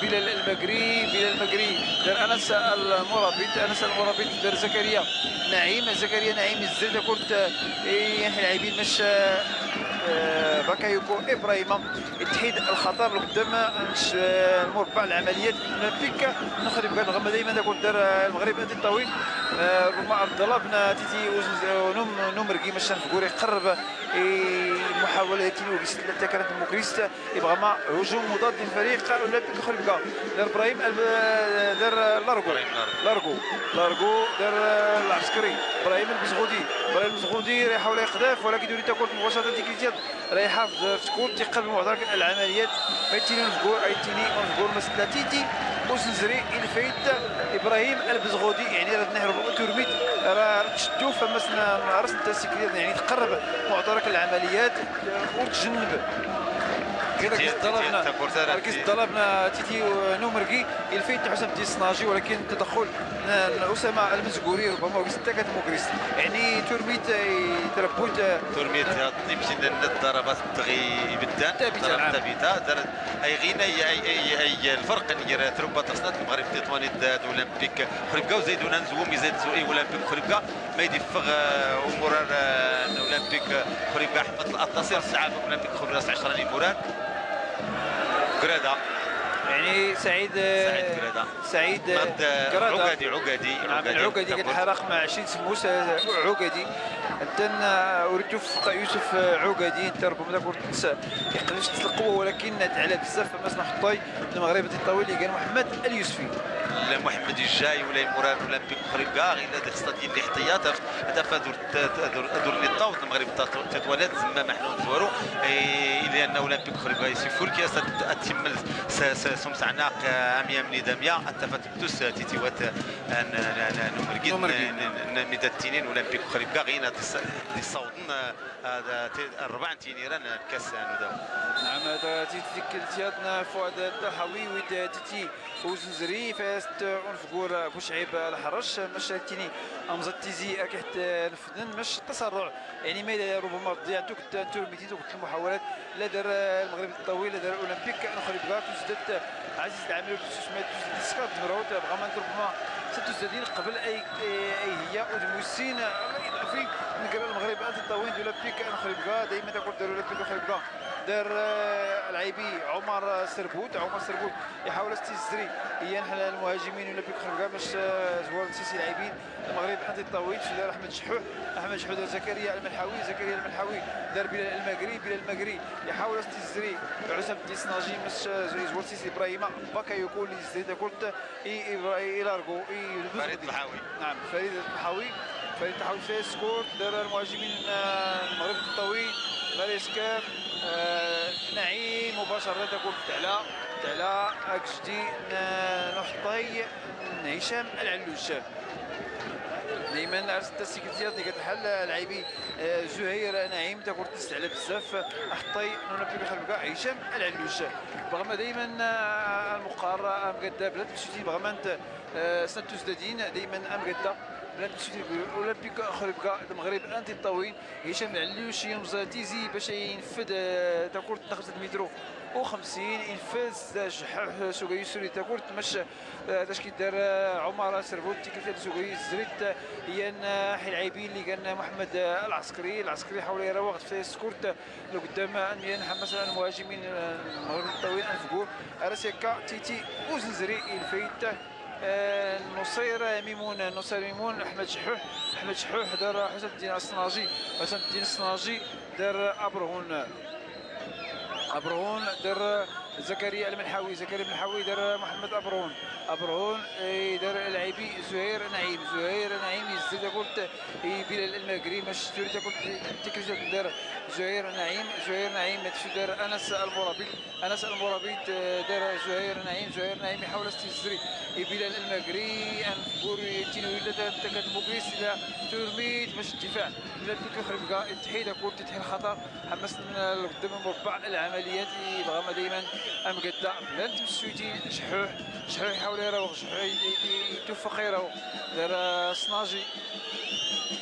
بلال المقري، بلال المقري دار انس المرابط، انس المرابط دار زكريا نعيم، زكريا نعيم الزرده كرة اللاعبين مش باكايوكو ابراهيم التحيد الخطر قدام المربع العمليات اولمبيك نخرب كان دائما تكون دار المغرب انتي الطويل ربما عبد الله بن تيتي نومركي مشان فكوري قرب المحاولة تيني ثلاثة كانت موكريست يبغى ما هجوم مضاد للفريق اولمبيك خريبكا دار ابراهيم دار لارغو لارغو دار العسكري ابراهيم البزغودي، ابراهيم البزغودي يحاول يقذف ولكن يريد تاكل مباشرة تيكيتياد رايحة في تكون تيقلب معترك العمليات ميتيني نفكور ايتيني نفكور مسلا تيتي وزنزري الفيت ابراهيم البزغودي يعني راه نهرب تورميت راه تشدو فما راس التسكير يعني تقرب معترك العمليات وتجنب ركز طلبنا تيتي نومركي الفيت حسام الدين الصناجي ولكن تدخل اسامة المزكوري ربما حتى كانت موكريست يعني تورميت تربوت تورميت يمشي الضربات تغي بدان ثابتة دار اي غينا اي الفرق اللي تربط تصنات المغرب التطواني اولمبيك خريبكا وزيدون نزوم يزيد سوء اولمبيك خريبكا ما يدفغ امور اولمبيك خريبكا احمد الاطلسي الساعة اولمبيك خريبكا 10 موران كراده يعني سعيد كراده سعيد عقدي عقدي نعم عقدي كتحرق مع 20 سموس عقدي انت اريد توفق يوسف عقدي انت ربما تكون يقدرش القوة ولكن تعلى بزاف فما نحطي المغرب الطويل اللي كان محمد اليوسفي لا محمد الجاي ولا مراد اولمبيك خريبكا غير هذا خصها ديال الاحتياط هذا فدور دور اللي طاوت المغرب التطوانات زعما ما حنا نزورو لان اولمبيك خريبكا يسفول كي تتمل سمس عناق اميا من داميا اتفت توس تيتيوات نمرقيت ميدا التنين اولمبيك خريبكا غينا تصوتن الربع تينيران الكاس نداو. نعم تيتي كلتياتنا فؤاد الطحاوي وتيتي وزنزري فاست ونفكور بوشعيب الحرش مش تيني امزا تيزي كحت نفدن مش التسرع يعني ما ربما ضيع دوك تورميتي دوك المحاولات لا دار المغرب الطويل لا دار اولمبيك خريبكا تزدت عزيز العامل وتسمى تزدت سكات مروت بغا ربما ستزدين قبل اي هي ودموسين الاضافي نقرا المغرب انت الطويل اولمبيك خريبكا دائما تقول دار اولمبيك خريبكا دار العيبي عمر سربوت، عمر سربوت يحاول استزري ينحل المهاجمين اولمبيك خريبكا باش زوال سيسي اللاعبين المغرب انت الطويل دار احمد جحوح، احمد جحوح دار زكريا الملحوي، زكريا الملحوي دار بلال المقري، بلال المقري يحاول استزري حسام الدين الصناجي باش زوال سيسي ابراهيم باكايوكو اللي زيد كرة اي لارغو فريد الطحاوي. نعم فريد الطحاوي، فريد الطحاوي في سكور دار المهاجمين المغرب الطويل ماريسكر نعيم مباشرة تكون تعلى أكجدي نحطي هشام العلوش دائما عرفت التسيكتيات اللي كتحل العيبي زهير نعيم تكون تستعلى بزاف حطي اولمبيك خريبكا هشام العلوش بغما دائما المقار امقدا بلاد بسوتي بغما سنة تزدادين دائما امقدا بلاد بسوتي اولمبيك خريبكا المغرب انتي الطويل هشام العلوش يمز تيزي باش ينفذ تكون 5 متر 52 انفاز جحاح سوغي سوري تاكورت مش تشكيل دار عمر سربوت تيكريت سوغي زريت ين حي العيبين اللي كان محمد العسكري العسكري حاول يراوغ في سكورت لقدام ين مثلا المهاجمين المغرب الطويل انفكور راسيكا تيتي وزنزري الفيت نصير ميمون نصير ميمون احمد شحوح احمد شحوح دار حسام الدين الصناجي حسام الدين الصناجي دار ابرهون ابرهون دار زكريا المنحاوي زكريا المنحاوي دار محمد ابرهون ابرهون دار العيبي زهير نعيم زهير نعيم يزيد قلت بلال المقري مش تريد قلت تكريت دار زهير نعيم زهير نعيم دار انس المرابط انس المرابط دار زهير نعيم زهير نعيم يحاول استزري بلال المقري انفكور تينويلا تكاد موكريس الى تورميت باش الدفاع الى تخرب تحيد كره تحيد الخطر حمسنا لقدام المربع العمليات يبغى دائما امقدا بلانت مسويتي شحوح شحوح يحاول يراوغ شحوح يتوفق يراوغ دار صناجي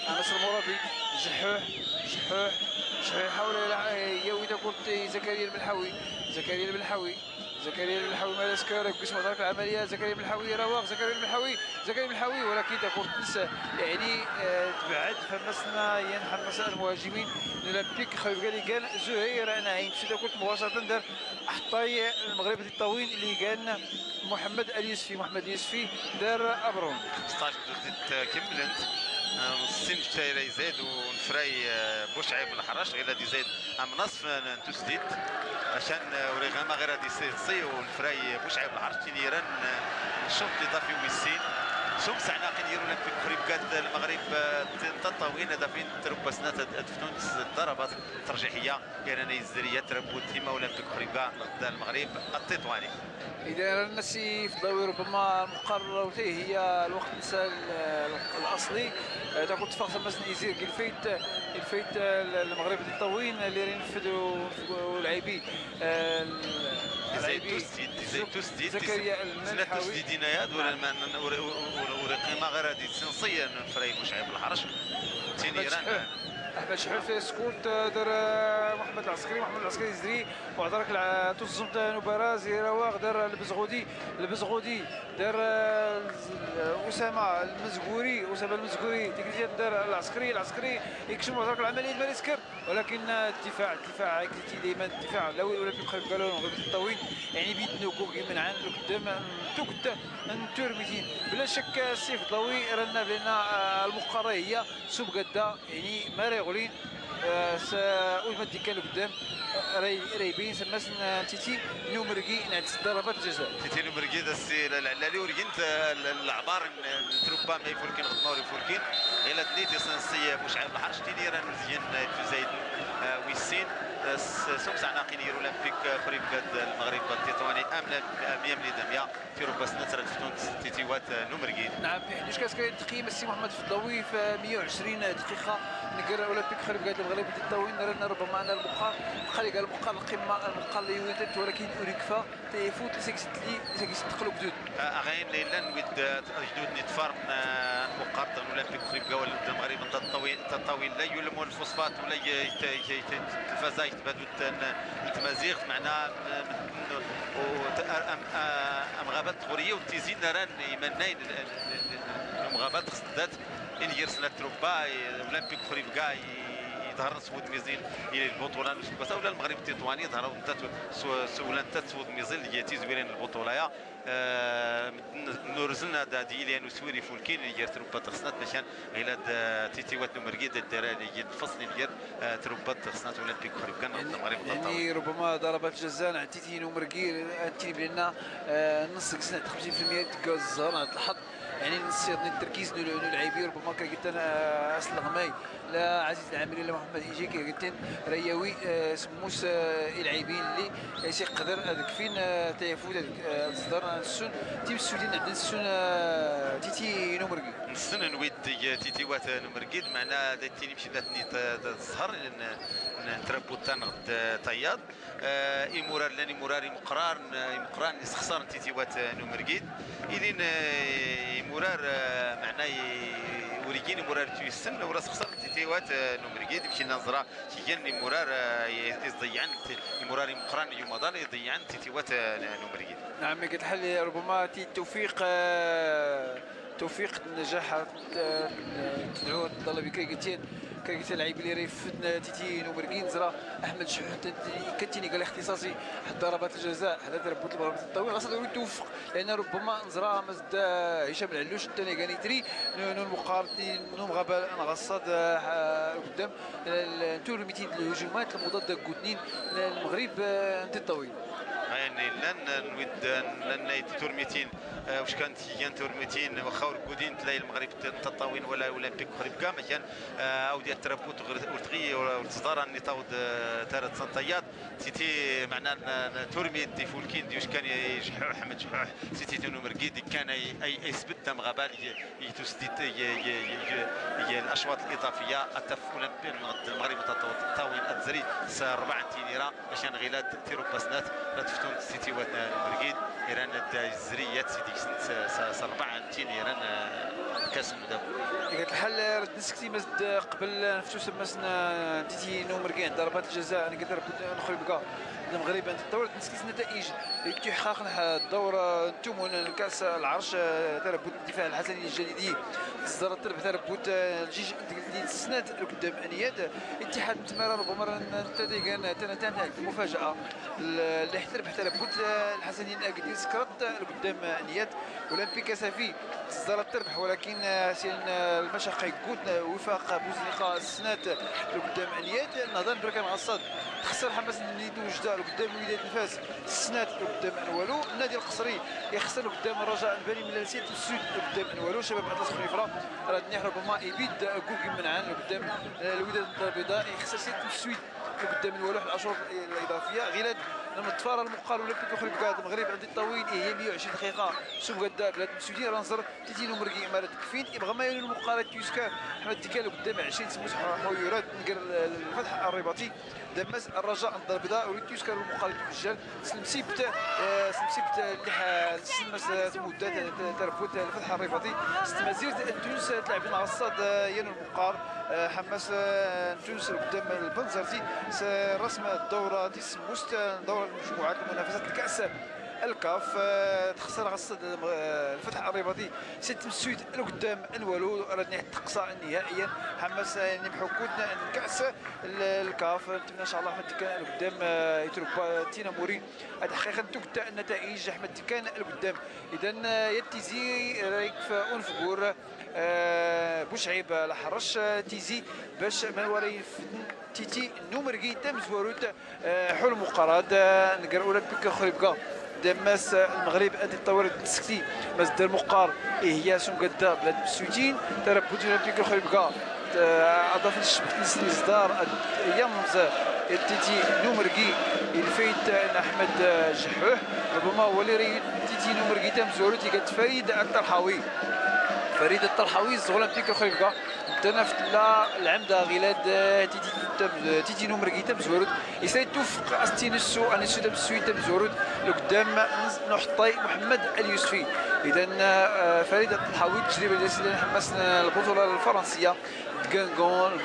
انس المرابي جحوح جحوح جحوح يحاول ياوي كره زكريا الملحوي زكريا الملحوي زكريا الملحوي مال سكارك باش مدرك العملية زكريا الملحوي راوغ زكريا الملحوي زكريا الملحوي ولكن تكون يعني تبعد فمسنا ينحمس المهاجمين الاولمبيك خريبكة اللي كان زهير نعيم مشي كنت مباشرة دار حطاي المغرب الطويل اللي كان محمد اليوسفي محمد اليوسفي دار ابرون 15 كملت السن تاعي يزيد ونفراي بوشعيب الحراش غير غادي يزيد ام نصف تسديد عشان وريغاما غير غادي يصي ونفراي بوشعيب الحراش تينيران الشوط الاضافي ويسين سوم سعناقين اولمبيك خريبكة المغرب تطاوين هذا فين تربى سنة تفتون الضربات الترجيحيه كان الزريه تربو تيما اولمبيك خريبكة المغرب التطواني. اذا النسي في الضوء ربما المقرر هي الوقت الاصلي تاكل اتفاق مثلا يزير الفيت الفيت المغرب الطويل اللي ينفذوا اللاعبين زكريا المنحاوي تسديد ولا ورقيمه غير هذه سنصيه من مشعب الحرش تينيران احمد شحول في سكورت دار محمد العسكري محمد العسكري يزري وعذرك تزمت نبراز راواغ دار البزغودي البزغودي دار اسامة المزغوري اسامة المزغوري ديك دار العسكري العسكري يكشف وعذرك العملية الماريسكر ولكن الدفاع الدفاع قلتي دائما الدفاع لا ولا في الخلف قالوا المغرب الطويل يعني بيدنوكو من عند قدام توكد تورميتين بلا شك السيف الضوي رانا بان المقارنة هي سوب غدا يعني ما ريغولين اول دي كانوا قدام رايبين سماسن تيتي نومركي نعت ضربات الجزاء تيتي نومركي السي العلالي وركنت العبار تروبا ما يفولكين غدمور يفولكين غير دنيتي سنسي بوشعيب الحرش تيدير مزيان في زايد ويسين سوم سعناقين اولمبيك خريبكة المغرب التطواني املا 100 ملي في ربع سنة تفتون تيتيوات نومركي. نعم حدوش كاس تقييم السي محمد فضلاوي في 120 دقيقة نقر اولمبيك خريبكة المغرب التطواني رانا ربما ان المقار بقى لي المقار القمه المقار اللي يوتت ولكن اوريكفا تيفوت لسكستلي سكستقلو جدود غير ليلا نود جدود نتفار مقار اولمبيك خريبكة المغرب التطويل لا يلمون الفوسفات ولا التلفازه يتبادلوا التمازيغ معنا ام غابات غوريه وتيزين ران يمنين المغابات خصدات ان يرسل تروبا اولمبيك خريبكة يظهر سود ميزيل الى البطولة ولا المغرب التطواني يظهر ولا انت سود ميزيل اللي تيزويرين البطولة يا نورزلنا دادي لانو سويري فولكين اللي تروبا خصنات باش الى تيتيوات نمرقيد الدراري الفصل ديال تروبا خصنات اولمبيك خريبكة المغرب التطواني. يعني ربما ضربات الجزاء عتيتي نمرقي انتي بلنا نص كسنة 50% تلقى الزهر الحظ يعني نص التركيز اللاعبين ربما كان قلت انا اسلغماي لا عزيز العامري لا محمد ايجي كي قلت رياوي سموس اللاعبين اللي تيقدر هذاك فين تيفوت هذاك الصدر السن تيمسودين عندنا السن تيتي نمرقي السن نويد تيتي وات نمرقي معنا تيني مشي داتني الزهر نتربو تنغد طياد إمورار لاني موراري مقرار مقران يسخسر تيتي وات نمرقيد إلين إمورار معناه وريجين تيجيني مرار تيسن وراس خسر تيتيوات نومركي مشينا نزرا تيجيني مرار يضيعن المرار مقران يوم ضال يضيعن تيتيوات نومركي. نعم قلت الحل ربما توفيق توفيق النجاح تدعو الطلبي كريكتين كريكتين لعيب اللي ريفتنا تيتي نومركين زرا احمد شحوح كتيني قال اختصاصي حتى ضربات الجزاء حتى تربط الضربات الطويلة خاصة يتوفق لان ربما نزرا مزد هشام العلوش الثاني كان يتري نون مقارنتي نون غابه نغصد قدام نتور 200 الهجمات المضادة كوتنين المغرب انت الطويل. يعني لن نود لن تور 200 واش كانت هي تور 200 واخا وركودين تلاقي المغرب تطاوين ولا اولمبيك خريبكا ما كان او ديال تربوت ورتغي ورتصدر اني طاود تارت سنطيات سيتي معنا تورمي دي فولكين ديوش كان يجحوح احمد جحوح سيتي تونو مرقيدي كان اي يثبت مغابال يتسديت الاشواط الاضافية اتف اولمبي المغرب تطاوين الزري 4 تينيرا باش غيلاد تيرو باسنات لا تفتون سيتي واتنا مرقيد ايران الزريات سيدي سنت 4 تينيرا كاس المدب. قالت الحل رد نسكتي مزد قبل نفتو سمسنا تيتي نومركين ضربات الجزاء انا قلت نخرب المغرب انت تطور نسكت النتائج تحقق الدور انتم الكاس العرش تربوت الدفاع الحسني الجديدي صدر تربح تربوت الجيش السنات قدام انياد اتحاد تمارا ربما نتديغان تنتان المفاجاة اللي تربح تربوت الحسني الاكدير سكرت قدام انياد اولمبيك سافي صدر تربح ولكن سين المشقة يقود وفاق بوزنيقه السنات قدام انياد النهضة بركان غصاد تخسر حماس نيدو وجده قدام وداد الفاس السنات قدام انوالو النادي القصري يخسر قدام الرجاء البني من السيد السود قدام انوالو شباب اطلس خنيفره راه النيح ربما يبيد كوكي منعان قدام الوداد البيضاء يخسر سيد السويد قدام انوالو الاشواط الاضافية غيلاد المطفار المقال اولمبيك خريبكا المغرب عندي الطويل هي 120 دقيقة سوق غدا بلاد مسودين رانزر تيتينو مرقي امارات كفين يبغى ما يلو المقارنة تيوسكا احمد ديكال قدام 20 سموس حويرات نقر الفتح الرباطي دمس الرجاء الدار البيضاء وليد تيوسكا المقارنة الرجال سلمسيبت اللي سلمس مدة تربوت الفتح الرباطي ستمازير تونس تلعب مع الصاد يانو المقار حماس تونس قدام البنزرتي رسم الدورة تيسموست دوره المجموعات المنافسات الكاس الكاف تخسر غصد الفتح الرباطي 6 مسويد لقدام انوالو راه تقصى نهائيا حماس نمحو كاس الكاف. نتمنى ان شاء الله احمد دكان لقدام يتربى تينا موري هذا حقيقة تقطع النتائج احمد دكان لقدام. اذا يا تيزي رايك في اونفكور بوشعيب الحرش تيزي باش ما وري تيتي نومركي تم زواروت حول مقاراد نقر اولمبيك خريبكا دماس المغرب انت تطور تسكتي مازال المقار هي سون قدا بلاد مسوتين تربوت اولمبيك خريبكا اضاف الشبك نزدار يمز تيتي نومركي الفيت احمد جحوح ربما هو اللي تيتي نومركي تم زواروت قالت فريد الطرحاوي فريد الطرحاوي اولمبيك خريبكا تنافت لا العمدة غيلاد تيتي نومركي تم زورود يسري توفق استينسو انسو تم السويد تم زورود لقدام نحطي محمد اليوسفي. اذا فريد الطرحاوي التجربة ديال سيدنا حماس البطولة الفرنسية كانغون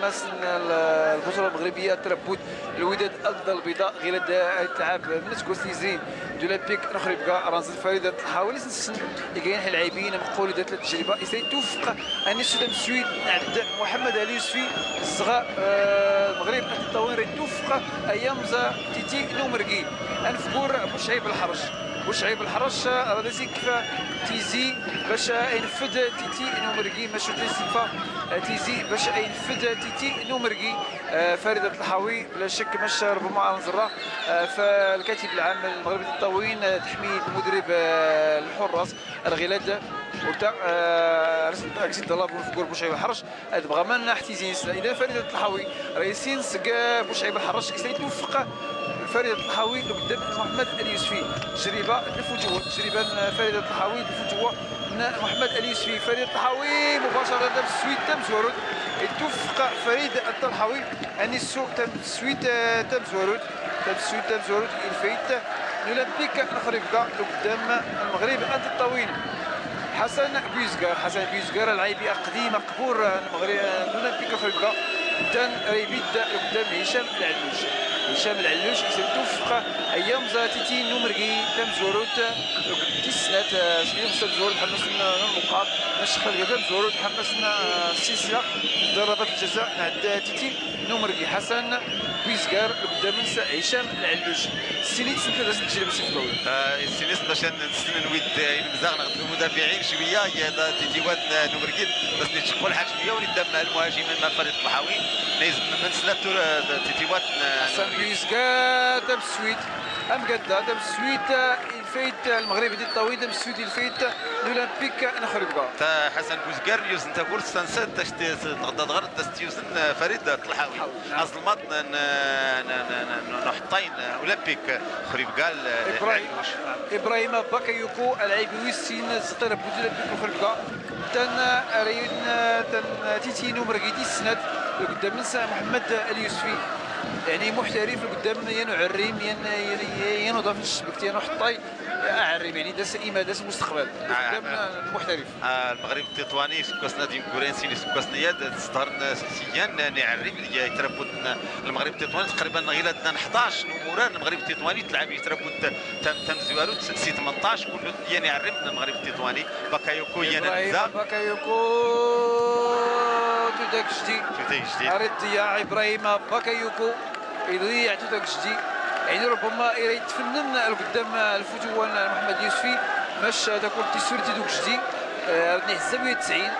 ماس البطولة المغربية تربوت الوداد الدار البيضاء غيلاد تلعب من تكوسليزين دولمبيك نخربكا رانزل فريد الطرحاوي اللي سن كاين اللاعبين مقول ذات التجربة يسري توفق انيس تم السويد عند محمد اليوسفي الصغار المغرب التطوير توفق ايام تيتي نومركي انفكور بوشعيب الحرش بوشعيب الحرش راه كيف تيزي باش ينفذ تيتي نومركي ماشي كيف تيزي باش ينفذ تيتي نومركي فريد الطحاوي بلا شك مش ربما نزرة فالكاتب العام المغربي للتطاوين تحميد المدرب الحراس الغلاد وتا رئيس الطلاب ونفكر بوشعيب الحرش بغا ما احتيزين. اذا فريد الطحاوي رئيسين سكا بوشعيب الحرش يتوفق فريد الطحاوي قدام محمد اليوسفي تجربه الفتوه تجربه فريد الطحاوي الفتوه محمد اليوسفي فريد الطحاوي مباشرة تم السويد تم زورود يتوفق فريد الطحاوي انيسو تم السويد تم زورود تم السويد تم زورود الفيت اولمبيك نخربكا قدام المغرب انت الطويل. حسن بوزكار. حسن بوزكار العيبي قديم قبور المغرب الاولمبيك خريبكا تن ريبيد قدام هشام العلوش. هشام العلوش يتوفق ايام تيتي نومركي تمزوروت تسنات شنو تمزوروت حمسنا المقام نشخل تمزوروت حمسنا السلسلة ضربات الجزاء عند تيتي نومركي. حسن بوزكار قدام هشام العلوش. السينيت سنت تجربه سي فضاوي السينيت باش نويد المزاغ نغدو المدافعين شوية هي تيتيوات نومركي باش نتشقوا الحاج شوية ونبدا المهاجمين مع فريق الطحاوي من سنة تيتيوات. حسن بوزكار دام السويد ام قدا دام السويد الفيت المغربي ديال الطويل دام السويد الفيت الاولمبيك نخربكا. تا حسن بوزكار يوزن تاكل سانسات تاش تغدا غير تيوزن فريد الطلحاوي ازلمات نحطين اولمبيك خريبكا. ابراهيم باكايوكو العيبي ويسين زطير بوز اولمبيك خريبكا تن ريون تن تيتينو مرقيتي السند قدام محمد اليوسفي يعني محترف قدام ينو عريم ينو ضاف الشبكة ينو حطاي عريم يعني داس إيما داس مستقبل قدام المحترف. المغرب التطواني سكاسنا ديال كورانسي سكاسنا ياد تصدر سيان نعريم اللي يتربط المغرب التطواني تقريبا غير 11 نموران المغرب التطواني تلعب يتربط تم زوارو سي 18 كله يعني عريم المغرب التطواني. باكايوكو يانا باكايوكو توداك جدي اريد ضياع ابراهيم باكايوكو يضيع توداك جدي يعني ربما يتفنن قدام الفتوان محمد يوسفي باش تاكل تيسوري تيدوك جدي ردني الزاوية 90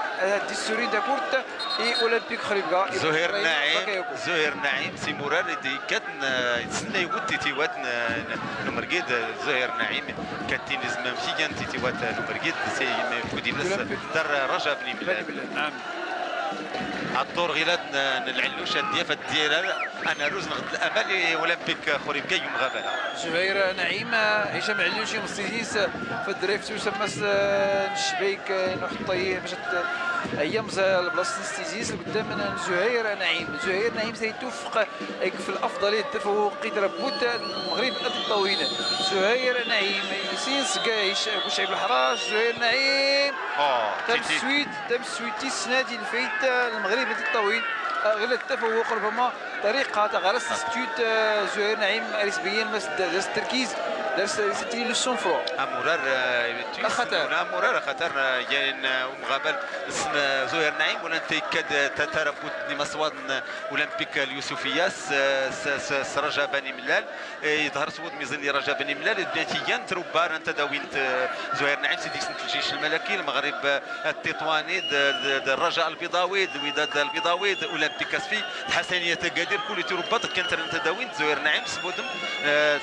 تيسوري داكورت اي اولمبيك خريبكا. زهير نعيم زهير نعيم سي مراد كان يتسنى يقول تيتيوات نمرقيد. زهير نعيم كاتين زمام تيتيوات نمرقيد سي فودينس دار رجاء بني ملال. نعم الدور غيلاد العلوش الضيافة ديال انا روز نغد الامل اولمبيك خريبكا يوم غابله. زهير نعيم هشام علوش يوم السيديس في الدريفت يسمى الشبيك نحطي باش ايام بلاصة السيزيس قدام زهير نعيم. زهير نعيم سيتوفق في الافضلية التفوق يتربوت المغرب الطويل. زهير نعيم يسينس بوشعيب الحراش. زهير نعيم تم السويد تم السويد تيسنادي الفيت المغرب الطويل غير التفوق ربما طريقه تغرس ستوت زهير نعيم رسبيا دارس التركيز دارس لو سونفرو. امورار خطر امورار خطر يعني مغابل زهير نعيم ولا تيكاد تتربط لمصواد اولمبيك اليوسفيه رجاء بني ملال يظهر سود ميزان رجاء بني ملال بداتيا تروبار انت داوينت زهير نعيم سيدي سنت الجيش الملكي المغرب التطواني الرجاء البيضاوي الوداد البيضاوي اولمبيك اسفي الحسنيه قادر كل تروبات كانت انت داوينت زهير نعيم سبودم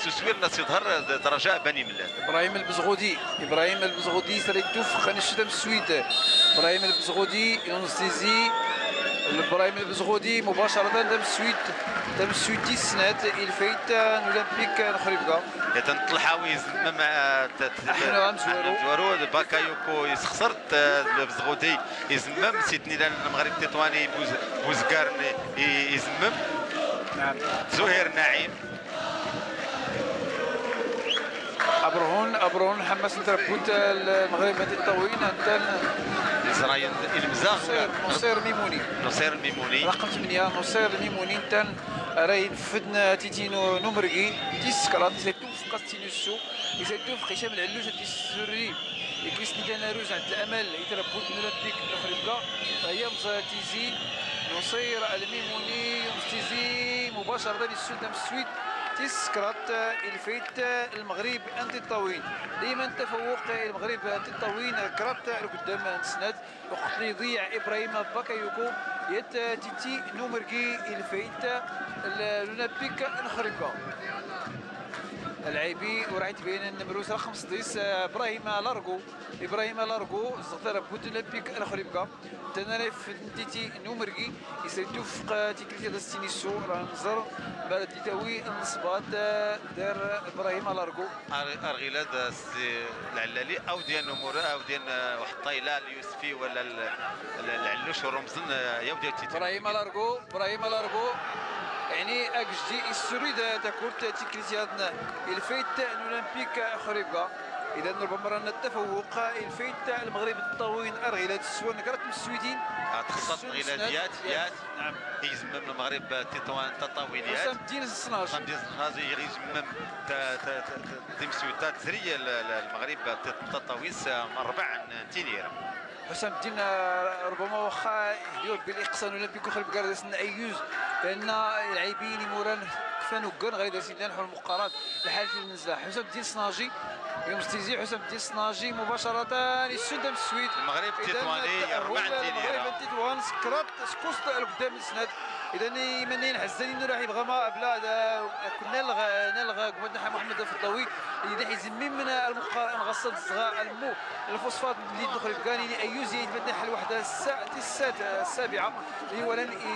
تسوير ناس يظهر رجاء بني ملال. ابراهيم البزغودي ابراهيم البزغودي سيتوفق نشدم السويد. ابراهيم البزغودي يونسيزي ابراهيم البزغودي مباشرة تم السويد تم السويد تيسنات الفيت اولمبيك نخريبكا. تنطلحاوي مع زوارو باكايوكو يسخسر البزغودي يزمم سيدني المغرب التطواني بوزكار يزمم. نعم زهير نعيم ابرهون ابرهون حماس تربوت المغرب الطويل انت زراين المزاغ نصير ميموني نصير ميموني رقم 8 نصير ميموني انت راهي فدنا تيتينو نومركي تيسكرات يتوفق ستينوسو يتوفق هشام العلوش تيسوري كريستي داناروز عند الامل يتربوت اولمبيك الخريبكا هي تيزي نصير الميموني تيزي مباشرة للسود السويد تسكرات الفيت المغرب انتي الطويل دائما تفوق المغرب انتي الطويل كرات قدام سند وقت اللي يضيع ابراهيم باكايوكو يت تيتي نومركي الفيت الاولمبيك الخريبكا. العيبي ورعيت بين النمروز رقم 16 ابراهيم لارغو ابراهيم لارغو زغطر بود اولمبيك الخريبكا تنرف تيتي نومركي يسير توفق تيكليتي داستينيسو راه نزر بلد تاوي النصبات دار ابراهيم لارغو. ارغيلاد السي العلالي او ديال نمور او ديال واحد الطايله اليوسفي ولا العلوش ورمزن يا ودي تيتي ابراهيم لارغو ابراهيم لارغو يعني اكجدي السوري دا كورت تيكليتي الفيت اولمبيك خريبكا. اذا ربما رانا التفوق الفيت المغرب الطويل ارغيلات السوان كرات السويدين تخصص غيلاديات يات. نعم يزمم المغرب تطوان تطاويليات حسام الدين الصناج حسام الدين الصناج يزمم تمسويتا تزريه المغرب تطاويس ربع تينير. حسام الدين ربما واخا يدير بالاقصاء ولا بيكوخ البكار ايوز لان اللاعبين موران كفان وكان غير دارسين نحو المقارنات الحالة المنزلة. حسام الدين الصناجي يوم ستيزي حسام الدين الصناجي مباشرة السود السويد المغرب التطواني ربع تينير المغرب التطوان سكرات سكوست قدام السند. اذا يمنين حزانين راح يبغى ما بلا كنا نلغى قمنا محمد الفضاوي اللي يزمم من المقارنة غصد الصغار المو الفوسفات اللي دخل بكاني ايوزي يتمنى حل وحده الساعة السابعة اللي هو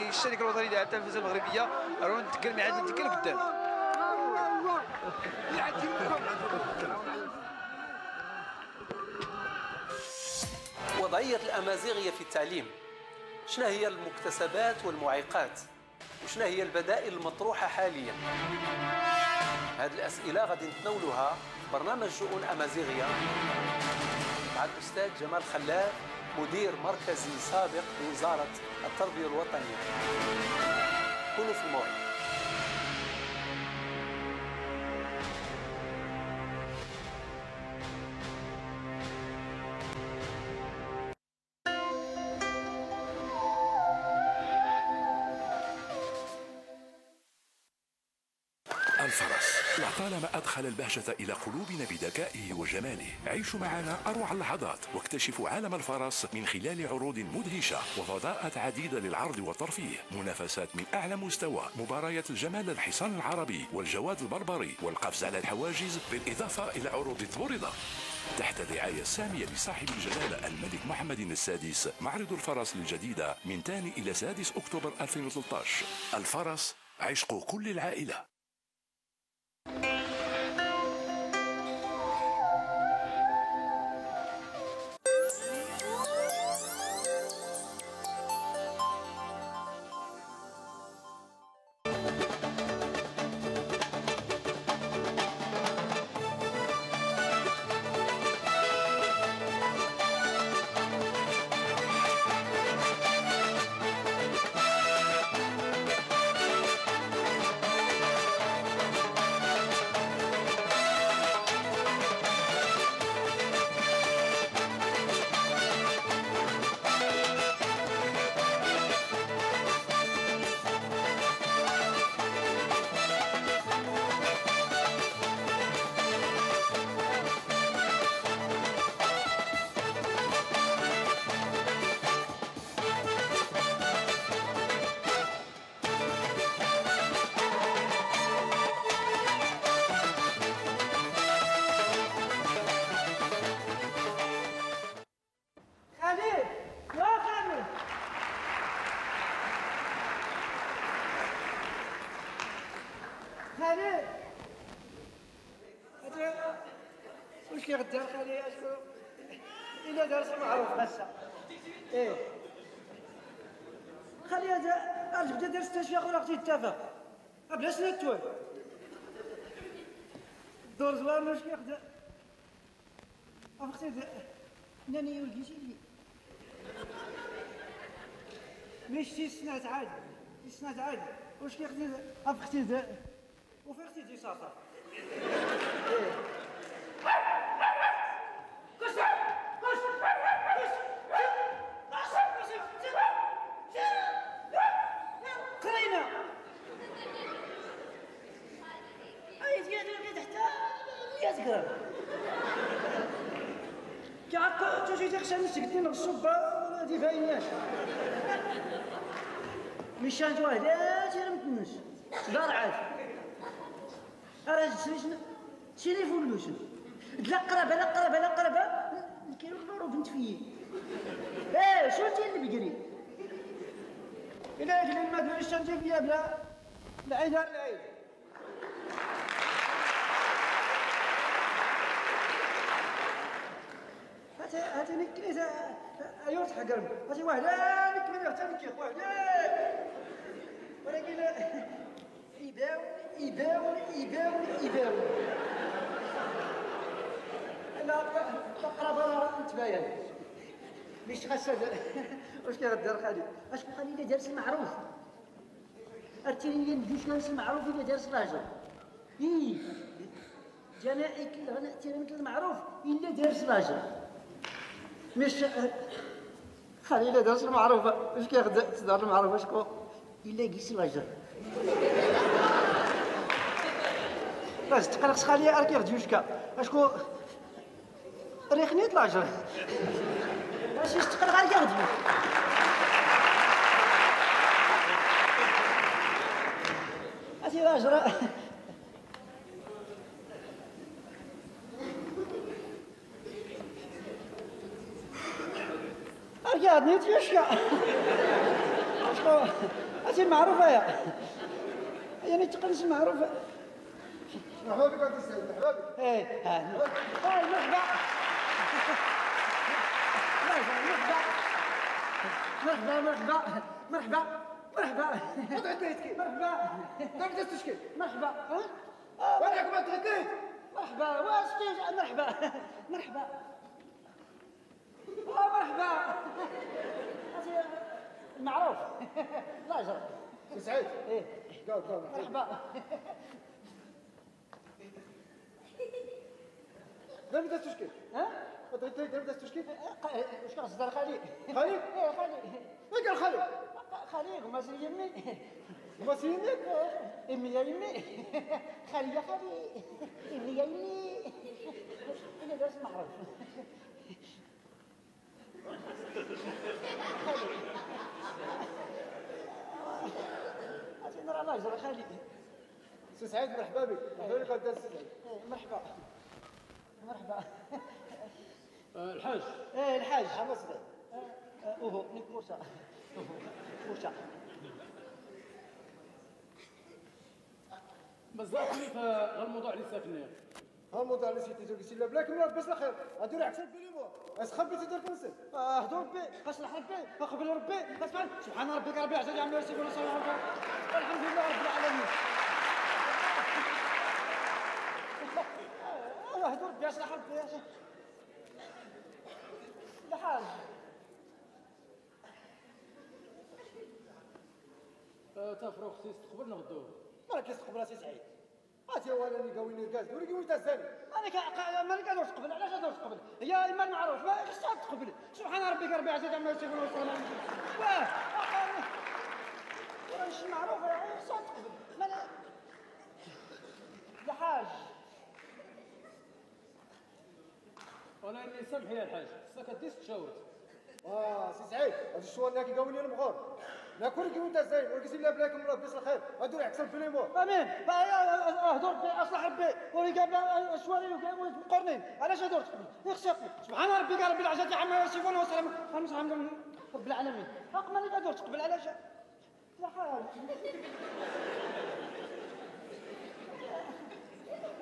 الشركة الوطنية للتلفزه المغربية رون تكلم عاد تكلم قدام. وضعية الامازيغية في التعليم، شنو هي المكتسبات والمعيقات وشنو هي البدائل المطروحة حاليا؟ هذه الاسئلة غادي نتناولوها في برنامج شؤون امازيغيه مع الاستاذ جمال خلاف، مدير مركزي سابق بوزارة التربية الوطنية. كونوا في الموعد. الفرس لطالما أدخل البهجة إلى قلوبنا بذكائه وجماله. عيشوا معنا أروع اللحظات واكتشفوا عالم الفرس من خلال عروض مدهشة وفضاءات عديدة للعرض والترفيه، منافسات من أعلى مستوى، مباريات الجمال الحصان العربي والجواد البربري والقفز على الحواجز، بالإضافة إلى عروض التبوريضة. تحت الرعاية السامية لصاحب الجلالة الملك محمد السادس، معرض الفرس الجديدة من 2 إلى 6 أكتوبر 2013. الفرس عشق كل العائلة. واش كيغدار خالي إلا دار معروف غسا إيه خالي هذا أرجع دار 6 شهور أختي اتفق بلا سنة توال دور زوار واش كيغدار أختي ناني ولقيتي لي ماشي سنة عادي سنة عادي واش كيغدار أختي وفي أختي دي صافا إيه قرينا اي ديال حتى 100 غرام كي توجي تخشى نسكتني نغصب دي فايناش مشان واحد لا تيرمتنش دار عاد راه شري فلوس لا قرابة لا قرابة لا قرابة كاين نور بنت فيي ايه شو تي اللي بيجري الا قال ما تقوليش انت فيا بلا العيد العيد هاتي نكليت ايوا تحقرم هاتي واحد نكمل حتى نكيخ واحد ولكن يباون يباون يباون يباون تقرب نتباين مش خاص. واش كيغدير خالي؟ اش خالي الا دارس المعروف ارتيني ندوش ناس المعروف الا دارس راجل اي جنائك غنأتي مثل المعروف الا دارس راجل مش خالي الا دارس المعروف. واش كيغدير دار المعروف؟ اشكو الا كيس راجل باش تقلق خالي راه كيغديوشكا اشكو ريخني طلع باش يستقر غير كيغديوش. أتي راجل راه تيوشكا اشكو أتي معروفة يا يعني تقلش معروفة. مرحبا بك انت السيد، مرحبا بك. ايه مرحبا مرحبا مرحبا مرحبا مرحبا. ما تغديت؟ مرحبا. ما بدات تشكي؟ مرحبا. وانا ما تغديت؟ مرحبا. واش مرحبا مرحبا مرحبا. المعروف لا جرى سي سعيد. ايه مرحبا. لا بدات تشكي؟ ها؟ ما بدات تشكي؟ واش كتصدر خالي؟ خالي؟ ايه خالي. ما قال خالي؟ خالي هما سي يمي. هما سي يمي؟ امي يا يمي. خالي يا خالي. امي يا يمي. انا دارس المعروف. خالي. أتي نرى الله يجرى خالي. سي سعيد مرحبا بك، مرحبا بك انت سي سعيد. مرحبا مرحبا. الحاج. ايه الحاج. حماس سعيد. اوهو نيك فرصة فرصة. مازال في الموضوع اللي ساكنين. ها الموضوع اللي سيتي تقول لا بلاك من ربي الخير هادو راه عكس البليمو اش خبيتي دار كنسل. هدو ربي اصلح ربي اقبل ربي اسمع سبحان ربك ربي العزة عما يصفون والحمد لله رب العالمين. هدو ربي اصلح ربي الحاج. تفرق خصني تستقبل نغدو. ما كيستقبل سي سعيد. هاتي هو اللي قاويني الكاز وريكي وين تزاني. انا ماني كندور تقبل. علاش ندور تقبل؟ هي اما المعروف ما خصها تقبل. سبحان ربك ربي العزة عما يصفون والسلام على المرسلين. واه راه ماشي معروف راه خصها تقبل. ما الحاج وانا اني سامح يا الحاج خصك ديس تشاورت. سي سعيد هاد الشوار اللي كيقاوني المغور ناكل كي وانت زين ولكن لا بلاك من ربي الخير هادو راه عكس الفيلمو. امين. اهدر ربي اصلح ربي وريك الشواري مقرنين. علاش هدور تقبل؟ يخصك سبحان ربك رب العزة عما يصفون وسلام على رب العالمين. اقمل هدور تقبل علاش؟ لا حاج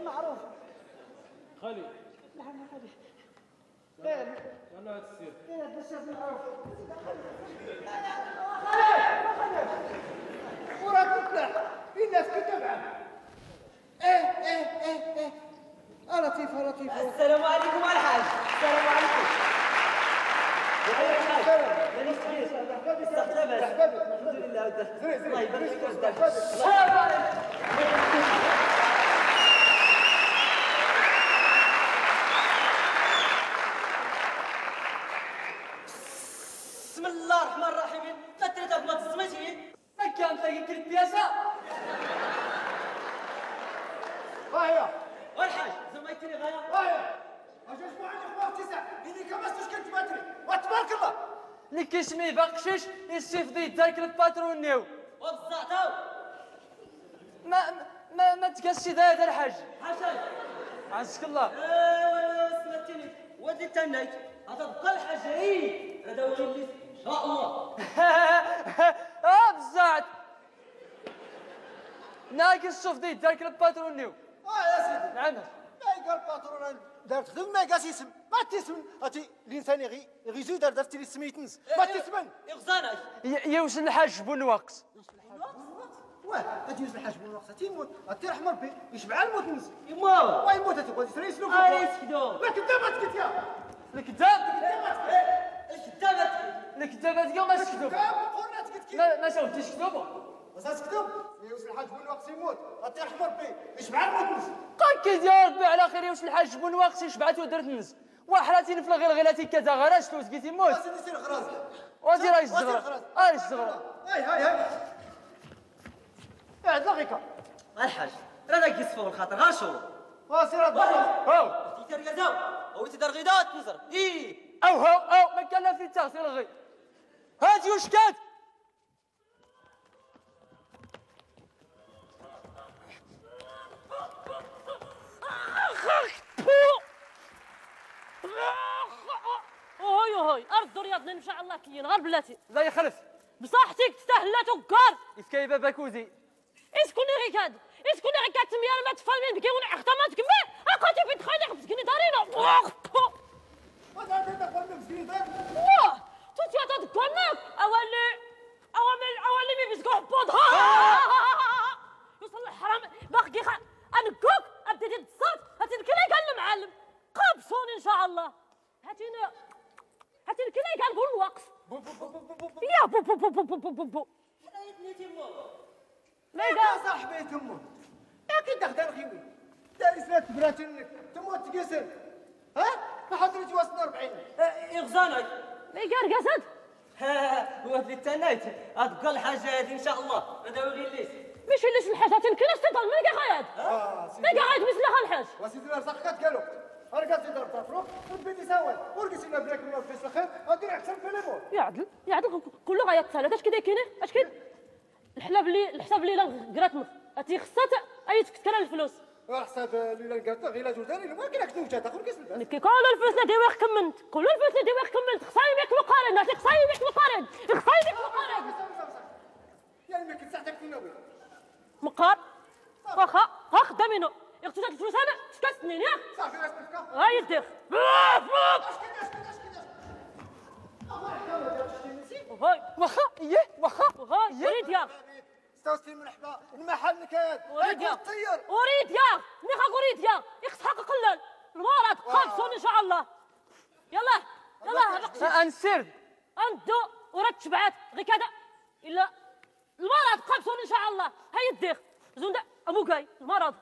معروف خالي. نعم خالي. يلا هاد السير. ايه هاد السير معروف. وراك تطلع الناس كتبعك. ايه ايه ايه ايه لطيفة لطيفة. السلام عليكم الحاج. السلام عليكم. الحمد لله. الله يبارك فيك. السلام عليكم. بسم الله الرحمن الرحيم. لا ما تسمعتي ما كان تلاقي كل بياسه. وهي والحاج زعما يتري غاية. وهي اجي اسبوع عندي اخبار تسع اللي كما كنت باتري وتبارك الله اللي كيسمي باقشيش يسيف دي دارك الباترونيو وبزعتو ما ما ما تقاسش هذا الحاج. حسن عزك الله. ايوا سمعتيني ودي تنيت هذا بقى الحاج اي هذا هو اللي ان شاء الله. بزعت ناقص شوف دي دارك الباترونيو. يا سيدي. نعم. ما يقال الباترون دار تخدم ما يقاس يسم ما تسمن اتي الانسان غي غيزو دار درتي لي سميتنس ما تسمن يغزاناش يوصل الحاج بونواقص. واه غادي يوصل الحاج بن تيموت غادي ربي يشبع الموت نس يما واه يموت غادي يسري سلوك اري سكدو لا كذاب تكت يا الكذاب الكذاب الكذاب تكت ما سكدو ما شاوتيش كذوبه بس كذوب يوصل الحاج بن وقت يموت غادي ربي يشبع الموت نس قاكيد يا ربي على خير يوصل الحاج بن وقت شبعت ودرت نس وحراتي في الغلغلاتي كذا غراش لو تيموت وسيدي سير غراز وسير رايش الزغرة رايش الزغرة هاي هاي هاي عدلا غيكا الحاج رانا كيصفوا الخاطر غير شو وسير هاو تيتر او تدار غدا تنزر اي او هاو او ما كان لا في التغسيل غي هات يوشكات اوهي اوهي ارض رياضنا ان شاء الله كاين غير بلاتي لا يخلف بصحتك تستاهل لا تكار يفكاي بابا كوزي اسكني غير كاد اسكني غير كاد تميار ما تفهمين بكي ونعختا ما تكمل اقاتي في دخاني بسكني دارينا واه توتي تدكونك اولي اوامل اولي مي بسكو حبوض يوصل الحرام باقي انكوك ابتدي تصات هاتي الكلا قال المعلم قابصوني ان شاء الله هاتينا هاتي الكلا قال بول الوقف يا بو بو بو بو بو بو بو لا يا صاحبي تموت يا كي دخل غيوي داري سنات براتنك تموت تقسل ها ما حضرت وصلنا 40 يغزانك لا يقار قصد ها هو اللي تنايت هتبقى الحاجة هذه ان شاء الله هذا هو غير ليس ماشي ليش الحاجة تنكنا استضل من كاع غايد من كاع غايد مثل الحاج وسيدي الرزاق قالوا راه سيدي الرزاق ربي تساوي ورقصنا بلاك من في الخير غادي نحسن في ليمون يا عدل يا عدل كله غاية تسالى اش كدا كاين اش كاين الحساب اللي الحساب اللي لا قرات هاتي خصها اي تكتر الفلوس الحساب اللي لا قرات غير لا جوداني ولكن راك توجد اخر كيس الباس كي كل الفلوس لا ديوخ كمنت كل الفلوس لا ديوخ كمنت خصاي بك مقارن خصاي بك مقارن خصاي بك مقارن يعني ما كنت ساعتك فينا وين مقار واخا ها خدامينو يقتل الفلوس انا تسكت سنين يا صافي اش تفكا هاي يديخ واخا ايه واخا اريد يا 66 مرحبا المحل نكاد اريد يا اريد يا نيخا اريد يا يخص حق قلال المرض قابصون ان شاء الله يلا يلا هذا انسرد اندو وراه تشبعات غير كذا الا المرض قابصون ان شاء الله هاي الديخ زون ابوكاي المرض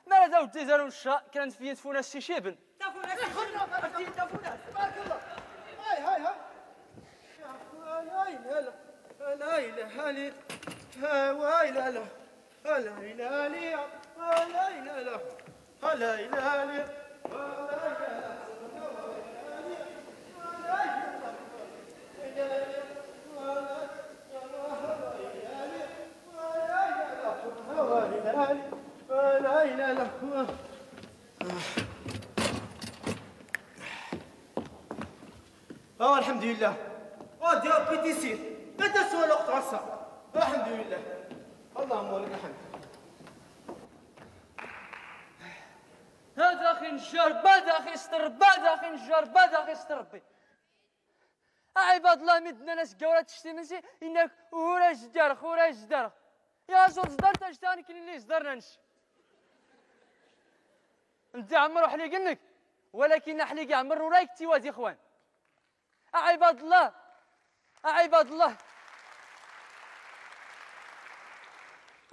ما لا ودي زالو الشا كانت في تفونا السي شيبن تفونا تفونا تبارك الله هاي هاي هاي لا لا لا لا لا لا لا لا لا لا لا لا لا لا لا لا لا الحمد لله ودي ربي تيسير ما تسوى الوقت عصا الحمد لله اللهم لك الحمد. هذا اخي نجار بعد اخي ستر بعد اخي نجار بعد اخي ستر ربي. عباد الله مدنا ناس كورا تشتي منسي انك وراج دارخ وراج دارخ يا زور زدار تاجتاني كاين اللي زدرنا نش انت عمرو حليق لك ولكن حليق عمرو رايك تيوازي اخوان. عباد الله عباد الله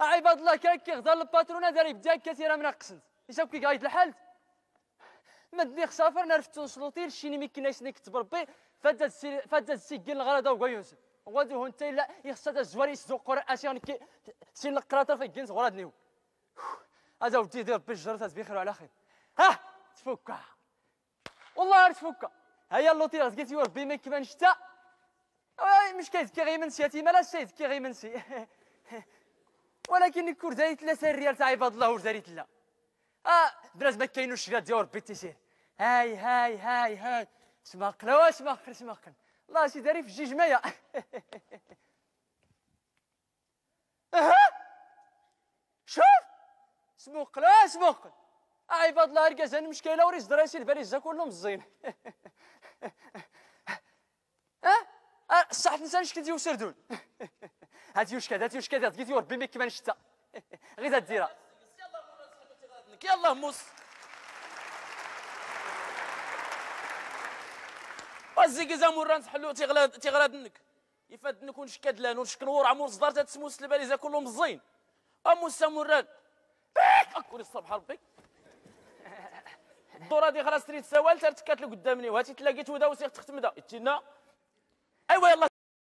عباد الله كان كيغدر الباترونه داري بدا كثيرة من قسنت يساو كي قايد الحال مدني خسافر نرفت نصلوتيل شيني مي كناش نكتب ربي فدا السجل الغرض وكا يوسف غادي انت لا يخصها الزواري يسدو قرا اشي كي سين القراطه في الجنس غراد نيو هذا ودي دير ربي الجرس بخير وعلى خير. ها تفكا والله تفكا هيا اللوطي راه قلتي ربي ما كيبان شتا مش كيزكي غير منسي تيما لا سيزكي غير منسي ولكن الكور زايد 3 ريال تاع عباد الله وزاريت لا بنات ما كاينوش غير ديال ربي تيسير. هاي هاي هاي هاي سماقل واش سماقل سماقل الله سي داري في الجيج مايا. اها شوف سموقل سموقل عباد الله ركاز المشكلة وريس دراسي الباريزه كلهم الزين. ها صح نسان شكل ديال سردون. هاتي وشكاد هاتي وشكاد لقيتي وربي ميك كمان شتا غير ديرها. يلا موس وزيكي مران تحلو تيغلادنك يفاد نكون شكاد لان ونشكنور عمور صدار تسموس الباليزه كلهم الزين اموس مران اكل الصبح ربي الدورة دي خلاص تريد سوال ترتكات لك قدامني وهاتي تلاقيت ودا وسير تختم دا تينا ايوا يلا